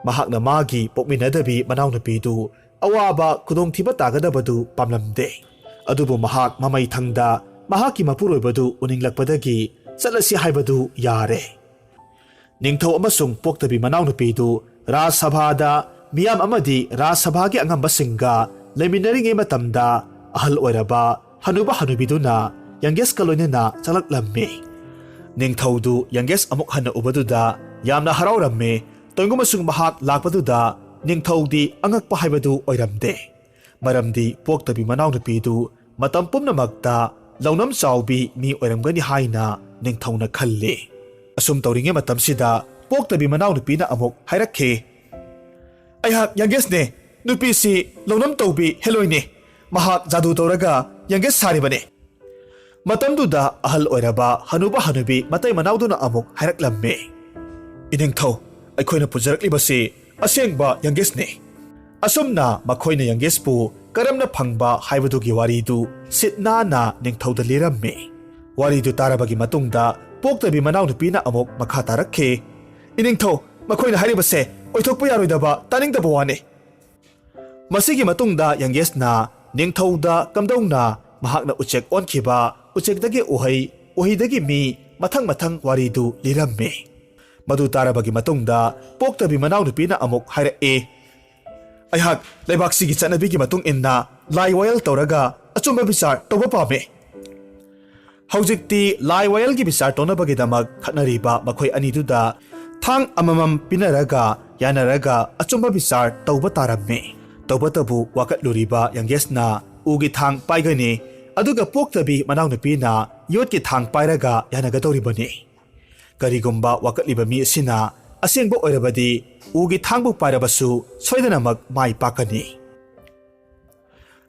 ꯃꯍꯥꯛꯅ ꯃꯥꯒꯤ ꯄꯣꯛꯃꯤꯟꯅꯗꯕꯤ ꯃꯅꯥꯎꯅꯨꯄꯤꯗꯨ ꯑꯋꯥꯕ ꯈꯨꯗꯣꯡꯊꯤꯕ ꯇꯥꯒꯗꯕꯗꯨ ꯄꯥꯝꯂꯝꯗꯦ꯫ ꯑꯗꯨꯕꯨ ꯃꯍꯥꯛ ꯃꯃꯩ ꯊꯪꯗ ꯃꯍꯥꯛꯀꯤ ꯃꯄꯨꯔꯣꯏꯕꯗꯨ ꯎꯅꯤꯡꯂꯛꯄꯗꯒꯤ ꯆꯠꯂꯁꯤ ꯍꯥꯏꯕꯗꯨ ꯌꯥꯔꯦ꯫ ꯅꯤꯡꯊꯧ ꯑꯃꯁꯨꯡ ꯄꯣꯛꯇꯕꯤ ꯃꯅꯥꯎꯅꯨꯄꯤꯗꯨ ꯔꯥꯖ ꯁꯚꯥꯗ ꯃꯤꯌꯥꯝ ꯑꯃꯗꯤ ꯔꯥꯖ ꯁꯚꯥꯒꯤ ꯑꯉꯝꯕꯁꯤꯡꯒ ꯂꯩꯃꯤꯟꯅꯔꯤꯉꯩ ꯃꯇꯝꯗ ꯑꯍꯜ ꯑꯣꯏꯔꯕ ꯍꯅꯨꯕ ꯍꯅꯨꯕꯤꯗꯨꯅ ꯌꯪꯒꯦꯁꯀ ꯂꯣꯏꯅꯅ ꯆꯪꯂꯛꯂꯝꯃꯤ꯫ ꯅꯤꯡꯊꯧꯗꯨ ꯌꯪꯒꯦꯁ ꯑꯃꯨꯛ ꯍꯟꯅ ꯎꯕꯗꯨꯗ ꯌꯥꯝꯅ ꯍꯔꯥꯎꯔꯝꯃꯤ꯫ ꯇꯧꯏꯒꯨꯝꯕꯁꯨꯡ ꯃꯍꯥꯛ ꯂꯥꯛꯄꯗꯨꯗ ꯅꯤꯡꯊꯧꯗꯤ ꯑꯉꯛꯄ ꯍꯥꯏꯕꯗꯨ ꯑꯣꯏꯔꯝꯗꯦ꯫ ꯃꯔꯝꯗꯤ ꯄꯣꯛꯇꯕꯤ ꯃꯅꯥꯎꯅꯨꯄꯤꯗꯨ ꯃꯇꯝ ꯄꯨꯝꯅꯃꯛꯇ ꯂꯧꯅꯝ ꯆꯥꯎꯕꯤ ꯃꯤ ꯑꯣꯏꯔꯝꯒꯅꯤ ꯍꯥꯏꯅ ꯅꯤꯡꯊꯧꯅ ꯈꯜꯂꯤ꯫ ꯑꯁꯨꯝ ꯇꯧꯔꯤꯉꯩ ꯃꯇꯝꯁꯤꯗ ꯄꯣꯛꯇꯕꯤ ꯃꯅꯥꯎꯅꯨꯄꯤꯅ ꯑꯃꯨꯛ ꯍꯥꯏꯔꯛꯈꯤ, "ꯑꯩꯍꯥꯛ ꯌꯪꯒꯦꯁꯅꯦ꯫ ꯅꯨꯄꯤꯁꯤ ꯂꯧꯅꯝ ꯇꯧꯕꯤ ꯍꯦꯂꯣꯏꯅꯦ꯫ ꯃꯍꯥꯛ ꯖꯥꯗꯨ ꯇꯧꯔꯒ ꯌꯪꯒꯦꯁ ꯁꯥꯔꯤꯕꯅꯦ꯫" ꯃꯇꯝꯗꯨꯗ ꯑꯍꯜ ꯑꯣꯏꯔꯕ ꯍꯅꯨꯕ ꯍꯅꯨꯕꯤ ꯃꯇꯩ ꯃꯅꯥꯎꯗꯨꯅ ꯑꯃꯨꯛ ꯍꯥꯏꯔꯛꯂꯝꯃꯤ, "ꯏꯅꯤꯡꯊꯧ, ꯑꯩꯈꯣꯏꯅ ꯄꯨꯖꯔꯛꯂꯤꯕꯁꯤ ꯑꯁꯦꯡꯕ ꯌꯪꯒꯦꯁꯅꯦ꯫ ꯑꯁꯨꯝꯅ ꯃꯈꯣꯏꯅ ꯌꯪꯒꯦꯁꯄꯨ ꯀꯔꯝꯅ ꯐꯪꯕ ꯍꯥꯏꯕꯗꯨꯒꯤ ꯋꯥꯔꯤꯗꯨ ꯁꯤꯠ ꯅꯥꯟꯅ ꯅꯤꯡꯊꯧꯗ ꯂꯤꯔꯝꯃꯤ꯫ ꯋꯥꯔꯤꯗꯨ ꯇꯥꯔꯕꯒꯤ ꯃꯇꯨꯡꯗ ꯄꯣꯛꯇꯕꯤ ꯃꯅꯥꯎꯅꯨꯄꯤꯅ ꯑꯃꯨꯛ ꯃꯈꯥ ꯇꯥꯔꯛꯈꯤ, "ꯏꯅꯤꯡꯊꯧ, ꯃꯈꯣꯏꯅ ꯍꯥꯏꯔꯤꯕꯁꯦ ꯑꯣꯏꯊꯣꯛꯄ ꯌꯥꯔꯣꯏꯗꯕ, ꯇꯥꯅꯤꯡꯗꯕ ꯋꯥꯅꯤ꯫" ꯃꯁꯤꯒꯤ ꯃꯇꯨꯡꯗ ꯌꯪꯒꯦꯁꯅ ꯅꯤꯡꯊꯧꯗ ꯀꯝꯗꯧꯅ ꯃꯍꯥꯛꯅ ꯎꯆꯦꯛ ꯑꯣꯟꯈꯤꯕ, ꯎꯆꯦꯛꯇꯒꯤ ꯎꯍꯩ, ꯎꯍꯩꯗꯒꯤ ꯃꯤ, ꯃꯊꯪ ꯃꯊꯪ ꯋꯥꯔꯤꯗꯨ ꯂꯤꯔꯝꯃꯤ꯫ ꯃꯗꯨ ꯇꯥꯔꯕꯒꯤ ꯃꯇꯨꯡꯗ ꯄꯣꯛꯇꯕꯤ ꯃꯅꯥꯎꯅꯨꯄꯤꯅ ꯑꯃꯨꯛ ꯍꯥꯏꯔꯛꯏ, "ꯑꯩꯍꯥꯛ ꯂꯩꯕꯥꯛꯁꯤꯒꯤ ꯆꯠꯅꯕꯤꯒꯤ ꯃꯇꯨꯡ ꯏꯟꯅ ꯂꯥꯏ ꯋꯥꯌꯦꯜ ꯇꯧꯔꯒ ꯑꯆꯨꯝꯕ ꯕꯤꯆꯥꯔ ꯇꯧꯕ ꯄꯥꯝꯃꯤ꯫" ꯍꯧꯖꯤꯛꯇꯤ ꯂꯥꯏ ꯋꯥꯌꯦꯜꯒꯤ ꯕꯤꯆꯥꯔ ꯇꯧꯅꯕꯒꯤꯗꯃꯛ ꯈꯠꯅꯔꯤꯕ ꯃꯈꯣꯏ ꯑꯅꯤꯗꯨꯗ ꯊꯥꯡ ꯑꯃꯃꯝ ꯄꯤꯅꯔꯒ ꯌꯥꯅꯔꯒ ꯑꯆꯨꯝꯕ ꯕꯤꯆꯥꯔ ꯇꯧꯕ ꯇꯥꯔꯝꯃꯤ꯫ ꯇꯧꯕꯇꯕꯨ ꯋꯥꯀꯠꯂꯨꯔꯤꯕ ꯌꯪꯒꯦꯁꯅ ꯎꯒꯤ ꯊꯥꯡ ꯄꯥꯏꯒꯅꯤ, ꯑꯗꯨꯒ ꯄꯣꯛꯇꯕꯤ ꯃꯅꯥꯎꯅꯨꯄꯤꯅ ꯌꯣꯠꯀꯤ ꯊꯥꯡ ꯄꯥꯏꯔꯒ ꯌꯥꯅꯒꯗꯧꯔꯤꯕꯅꯤ꯫ ꯀꯔꯤꯒꯨꯝꯕ ꯋꯥꯀꯠꯂꯤꯕ ꯃꯤ ꯑꯁꯤꯅ ꯑꯁꯦꯡꯕ ꯑꯣꯏꯔꯕꯗꯤ ꯎꯒꯤ ꯊꯥꯡꯕꯨ ꯄꯥꯏꯔꯕꯁꯨ ꯁꯣꯏꯗꯅꯃꯛ ꯃꯥꯏ ꯄꯥꯛꯀꯅꯤ꯫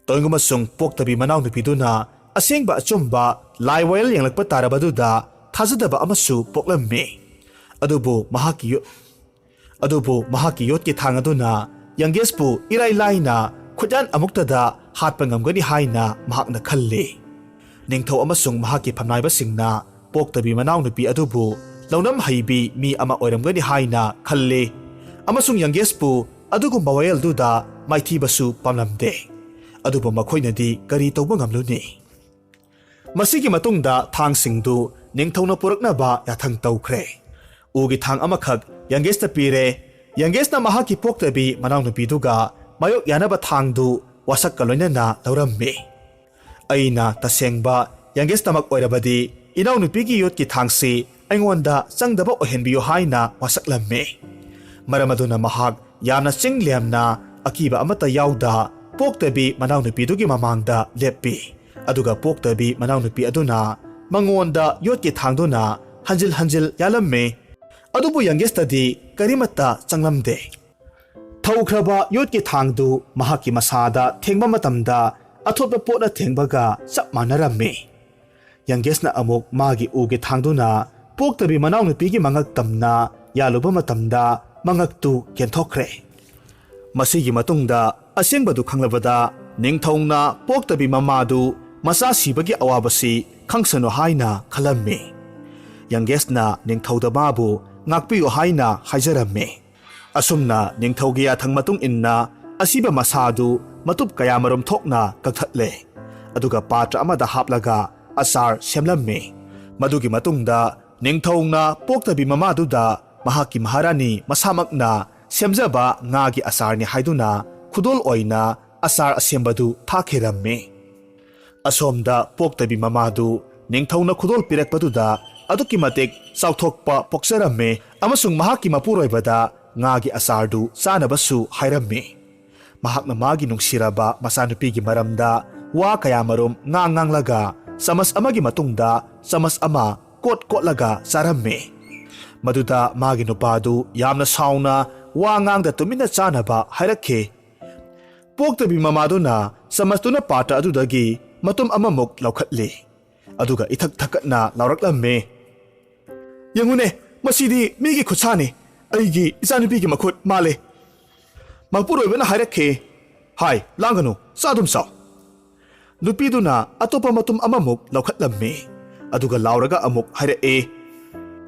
ꯇꯣꯏꯒꯨꯝꯕꯁꯨꯡ ꯄꯣꯛꯇꯕꯤ ꯃꯅꯥꯎꯅꯨꯄꯤꯗꯨꯅ ꯑꯁꯦꯡꯕ ꯑꯆꯨꯝꯕ ꯂꯥꯏ ꯋꯥꯌꯦꯜ ꯌꯦꯡꯂꯛꯄ ꯇꯥꯔꯕꯗꯨꯗ ꯊꯥꯖꯗꯕ ꯑꯃꯁꯨ ꯄꯣꯛꯂꯝꯃꯤ꯫ ꯑꯗꯨꯕꯨ ꯃꯍꯥꯛꯀꯤ ꯌꯣ-, ꯑꯗꯨꯕꯨ ꯃꯍꯥꯛꯀꯤ ꯌꯣꯠꯀꯤ ꯊꯥꯡ ꯑꯗꯨꯅ ꯌꯪꯒꯦꯁꯄꯨ ꯏꯔꯥꯏ ꯂꯥꯏꯅ ꯈꯨꯠꯌꯥꯟ ꯑꯃꯨꯛꯇꯗ ꯍꯥꯠꯄ ꯉꯝꯒꯅꯤ ꯍꯥꯏꯅ ꯃꯍꯥꯛꯅ ꯈꯜꯂꯤ꯫ ꯅꯤꯡꯊꯧ ꯑꯃꯁꯨꯡ ꯃꯍꯥꯛꯀꯤ ꯐꯝꯅꯥꯏꯕꯁꯤꯡꯅ ꯄꯣꯛꯇꯕꯤ ꯃꯅꯥꯎꯅꯨꯄꯤ ꯑꯗꯨꯕꯨ ꯂꯧꯅꯝ ꯍꯩꯕꯤ ꯃꯤ ꯑꯃ ꯑꯣꯏꯔꯝꯒꯅꯤ ꯍꯥꯏꯅ ꯈꯜꯂꯤ, ꯑꯃꯁꯨꯡ ꯌꯪꯒꯦꯁꯄꯨ ꯑꯗꯨꯒꯨꯝꯕ ꯋꯥꯌꯦꯜꯗꯨꯗ ꯃꯥꯏꯊꯤꯕꯁꯨ ꯄꯥꯝꯂꯝꯗꯦ꯫ ꯑꯗꯨꯕꯨ ꯃꯈꯣꯏꯅꯗꯤ ꯀꯔꯤ ꯇꯧꯕ ꯉꯝꯂꯨꯅꯤ? ꯃꯁꯤꯒꯤ ꯃꯇꯨꯡꯗ ꯊꯥꯡꯁꯤꯡꯗꯨ ꯅꯤꯡꯊꯧꯅ ꯄꯨꯔꯛꯅꯕ ꯌꯥꯊꯪ ꯇꯧꯈ꯭ꯔꯦ꯫ ꯎꯒꯤ ꯊꯥꯡ ꯑꯃꯈꯛ ꯌꯪꯒꯦꯁꯇ ꯄꯤꯔꯦ꯫ ꯌꯪꯒꯦꯁꯅ ꯃꯍꯥꯛꯀꯤ ꯄꯣꯛꯇꯕꯤ ꯃꯅꯥꯎꯅꯨꯄꯤꯗꯨꯒ ꯃꯥꯌꯣꯛ ꯌꯥꯅꯕ ꯊꯥꯡꯗꯨ ꯋꯥꯁꯛꯀ ꯂꯣꯏꯅꯅ ꯂꯧꯔꯝꯃꯤ꯫ "ꯑꯩꯅ ꯇꯁꯦꯡꯕ ꯌꯪꯒꯦꯁꯇꯃꯛ ꯑꯣꯏꯔꯕꯗꯤ ꯏꯅꯥꯎꯅꯨꯄꯤꯒꯤ ꯌꯣꯠꯀꯤ ꯊꯥꯡꯁꯤ ꯑꯩꯉꯣꯟꯗ ꯆꯪꯗꯕ ꯑꯣꯏꯍꯟꯕꯤꯌꯨ" ꯍꯥꯏꯅ ꯋꯥꯁꯛꯂꯝꯃꯤ꯫ ꯃꯔꯝ ꯑꯗꯨꯅ ꯃꯍꯥꯛ ꯌꯥꯝꯅ ꯆꯤꯡ ꯂꯦꯝꯅ ꯑꯀꯤꯕ ꯑꯃꯠꯇ ꯌꯥꯎꯗ ꯄꯣꯛꯇꯕꯤ ꯃꯅꯥꯎꯅꯨꯄꯤꯗꯨꯒꯤ ꯃꯃꯥꯡꯗ ꯂꯦꯞꯄꯤ꯫ ꯑꯗꯨꯒ ꯄꯣꯛꯇꯕꯤ ꯃꯅꯥꯎꯅꯨꯄꯤ ꯑꯗꯨꯅ ꯃꯉꯣꯟꯗ ꯌꯣꯠꯀꯤ ꯊꯥꯡꯗꯨꯅ ꯍꯟꯖꯤꯜ ꯍꯟꯖꯤꯜ ꯌꯥꯜꯂꯝꯃꯤ꯫ ꯑꯗꯨꯕꯨ ꯌꯪꯒꯦꯁꯇꯗꯤ ꯀꯔꯤꯃꯠꯇ ꯆꯪꯂꯝꯗꯦ꯫ ꯊꯧꯈ꯭ꯔꯕ ꯌꯣꯠꯀꯤ ꯊꯥꯡꯗꯨ ꯃꯍꯥꯛꯀꯤ ꯃꯁꯥꯗ ꯊꯦꯡꯕ ꯃꯇꯝꯗ ꯑꯊꯣꯠꯄ ꯄꯣꯠꯅ ꯊꯦꯡꯕꯒ ꯆꯞ ꯃꯥꯟꯅꯔꯝꯃꯤ꯫ ꯌꯪꯒꯦꯁꯅ ꯑꯃꯨꯛ ꯃꯥꯒꯤ ꯎꯒꯤ ꯊꯥꯡꯗꯨꯅ ꯄꯣꯛꯇꯕꯤ ꯃꯅꯥꯎꯅꯨꯄꯤꯒꯤ ꯃꯉꯛ ꯇꯝꯅ ꯌꯥꯜꯂꯨꯕ ꯃꯇꯝꯗ ꯃꯉꯛꯇꯨ ꯀꯦꯟꯊꯣꯛꯈ꯭ꯔꯦ꯫ ꯃꯁꯤꯒꯤ ꯃꯇꯨꯡꯗ ꯑꯁꯦꯡꯕꯗꯨ ꯈꯪꯂꯕꯗ ꯅꯤꯡꯊꯧꯅ ꯄꯣꯛꯇꯕꯤ ꯃꯃꯥꯗꯨ ꯃꯆꯥ ꯁꯤꯕꯒꯤ ꯑꯋꯥꯕꯁꯤ ꯈꯪꯁꯅꯨ ꯍꯥꯏꯅ ꯈꯜꯂꯝꯃꯤ꯫ ꯌꯪꯒꯦꯁꯅ ꯅꯤꯡꯊꯧꯗ ꯃꯥꯕꯨ ꯉꯥꯛꯄꯤꯌꯨ ꯍꯥꯏꯅ ꯍꯥꯏꯖꯔꯝꯃꯤ꯫ ꯑꯁꯨꯝꯅ ꯅꯤꯡꯊꯧꯒꯤ ꯌꯥꯊꯪ ꯃꯇꯨꯡ ꯏꯟꯅ ꯑꯁꯤꯕ ꯃꯁꯥꯗꯨ ꯃꯇꯨꯞ ꯀꯌꯥꯃꯔꯨꯝ ꯊꯣꯛꯅ ꯀꯛꯊꯠꯂꯦ꯫ ꯑꯗꯨꯒ ꯄꯥꯇ꯭ꯔ ꯑꯃꯗ ꯍꯥꯞꯂꯒ ꯑꯆꯥꯔ ꯁꯦꯝꯂꯝꯃꯤ꯫ ꯃꯗꯨꯒꯤ ꯃꯇꯨꯡꯗ ꯅꯤꯡꯊꯧꯅ ꯄꯣꯛꯇꯕꯤ ꯃꯃꯥꯗꯨꯗ ꯃꯍꯥꯛꯀꯤ ꯃꯍꯥꯔꯥꯅꯤ ꯃꯁꯥꯃꯛꯅ ꯁꯦꯝꯖꯕ ꯉꯥꯒꯤ ꯑꯆꯥꯔꯅꯤ ꯍꯥꯏꯗꯨꯅ ꯈꯨꯗꯣꯜ ꯑꯣꯏꯅ ꯑꯆꯥꯔ ꯑꯁꯦꯝꯕꯗꯨ ꯊꯥꯈꯤꯔꯝꯃꯤ꯫ ꯑꯁꯣꯝꯗ ꯄꯣꯛꯇꯕꯤ ꯃꯃꯥꯗꯨ ꯅꯤꯡꯊꯧꯅ ꯈꯨꯗꯣꯜ ꯄꯤꯔꯛꯄꯗꯨꯗ ꯑꯗꯨꯛꯀꯤ ꯃꯇꯤꯛ ꯆꯥꯎꯊꯣꯛꯄ ꯄꯣꯛꯆꯔꯝꯃꯤ ꯑꯃꯁꯨꯡ ꯃꯍꯥꯛꯀꯤ ꯃꯄꯨꯔꯣꯏꯕꯗ ꯉꯥꯒꯤ ꯑꯆꯥꯔꯗꯨ ꯆꯥꯅꯕꯁꯨ ꯍꯥꯏꯔꯝꯃꯤ꯫ ꯃꯍꯥꯛꯅ ꯃꯥꯒꯤ ꯅꯨꯡꯁꯤꯔꯕ ꯃꯆꯥꯅꯨꯄꯤꯒꯤ ꯃꯔꯝꯗ ꯋꯥ ꯀꯌꯥꯃꯔꯨꯝ ꯉꯥꯡ ꯉꯥꯡꯂꯒ ꯆꯃꯁ ꯑꯃꯒꯤ ꯃꯇꯨꯡꯗ ꯆꯃꯁ ꯑꯃ ꯀꯣꯠ ꯀꯣꯠꯂꯒ ꯆꯥꯔꯝꯃꯤ꯫ ꯃꯗꯨꯗ ꯃꯥꯒꯤ ꯅꯨꯄꯥꯗꯨ ꯌꯥꯝꯅ ꯁꯥꯎꯅ ꯋꯥ ꯉꯥꯡꯗ ꯇꯨꯃꯤꯟꯅ ꯆꯥꯅꯕ ꯍꯥꯏꯔꯛꯈꯤ꯫ ꯄꯣꯛꯇꯕꯤ ꯃꯃꯥꯗꯨꯅ ꯆꯃꯁꯇꯨꯅ ꯄꯥꯇ꯭ꯔ ꯑꯗꯨꯗꯒꯤ ꯃꯇꯨꯝ ꯑꯃꯃꯨꯛ ꯂꯧꯈꯠꯂꯤ꯫ ꯑꯗꯨꯒ ꯏꯊꯛ ꯊꯛꯀꯠꯅ ꯂꯥꯎꯔꯛꯂꯝꯃꯤ, "ꯌꯦꯡꯉꯨꯅꯦ, ꯃꯁꯤꯗꯤ ꯃꯤꯒꯤ ꯈꯨꯠꯁꯥꯅꯤ꯫ ꯑꯩꯒꯤ ꯏꯆꯥꯅꯨꯄꯤꯒꯤ ꯃꯈꯨꯠ ꯃꯥꯜꯂꯦ꯫" ꯃꯄꯨꯔꯣꯏꯕꯅ ꯍꯥꯏꯔꯛꯈꯤ, "ꯍꯥꯏ, ꯂꯥꯡꯒꯅꯨ, ꯆꯥ ꯑꯗꯨꯝ ꯆꯥꯎ꯫" ꯅꯨꯄꯤꯗꯨꯅ ꯑꯇꯣꯞꯄ ꯃꯇꯨꯝ ꯑꯃꯃꯨꯛ ꯂꯧꯈꯠꯂꯝꯃꯤ꯫ ꯑꯗꯨꯒ ꯂꯥꯎꯔꯒ ꯑꯃꯨꯛ ꯍꯥꯏꯔꯛꯑꯦ,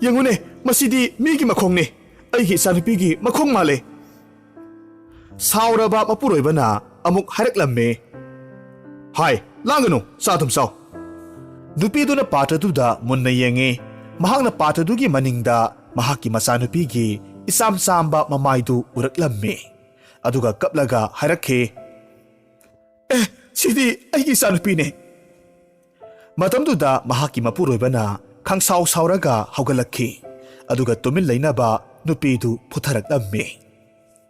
"ꯌꯦꯡꯉꯨꯅꯦ, ꯃꯁꯤꯗꯤ ꯃꯤꯒꯤ ꯃꯈꯣꯡꯅꯤ꯫ ꯑꯩꯒꯤ ꯏꯆꯥꯅꯨꯄꯤꯒꯤ ꯃꯈꯣꯡ ꯃꯥꯜꯂꯦ꯫" ꯁꯥꯎꯔꯕ ꯃꯄꯨꯔꯣꯏꯕꯅ ꯑꯃꯨꯛ ꯍꯥꯏꯔꯛꯂꯝꯃꯤ, "ꯍꯥꯏ, ꯂꯥꯡꯒꯅꯨ, ꯆꯥ ꯑꯗꯨꯝ ꯆꯥꯎ꯫" ꯅꯨꯄꯤꯗꯨꯅ ꯄꯥꯇ꯭ꯔꯗꯨꯗ ꯃꯨꯟꯅ ꯌꯦꯡꯉꯤ꯫ ꯃꯍꯥꯛꯅ ꯄꯥꯇ꯭ꯔꯗꯨꯒꯤ ꯃꯅꯤꯡꯗ ꯃꯍꯥꯛꯀꯤ ꯃꯆꯥꯅꯨꯄꯤꯒꯤ ꯏꯆꯥꯝ ꯆꯥꯝꯕ ꯃꯃꯥꯏꯗꯨ ꯎꯔꯛꯂꯝꯃꯤ꯫ ꯑꯗꯨꯒ ꯀꯞꯂꯒ ꯍꯥꯏꯔꯛꯈꯤ, "ꯑꯦ, ꯁꯤꯗꯤ ꯑꯩꯒꯤ ꯏꯆꯥꯅꯨꯄꯤꯅꯦ꯫" ꯃꯇꯝꯗꯨꯗ ꯃꯍꯥꯛꯀꯤ ꯃꯄꯨꯔꯣꯏꯕꯅ ꯈꯪꯁꯥꯎ ꯁꯥꯎꯔꯒ ꯍꯧꯒꯠꯂꯛꯈꯤ꯫ ꯑꯗꯨꯒ ꯇꯨꯃꯤꯟ ꯂꯩꯅꯕ ꯅꯨꯄꯤꯗꯨ ꯐꯨꯊꯔꯛꯂꯝꯃꯤ꯫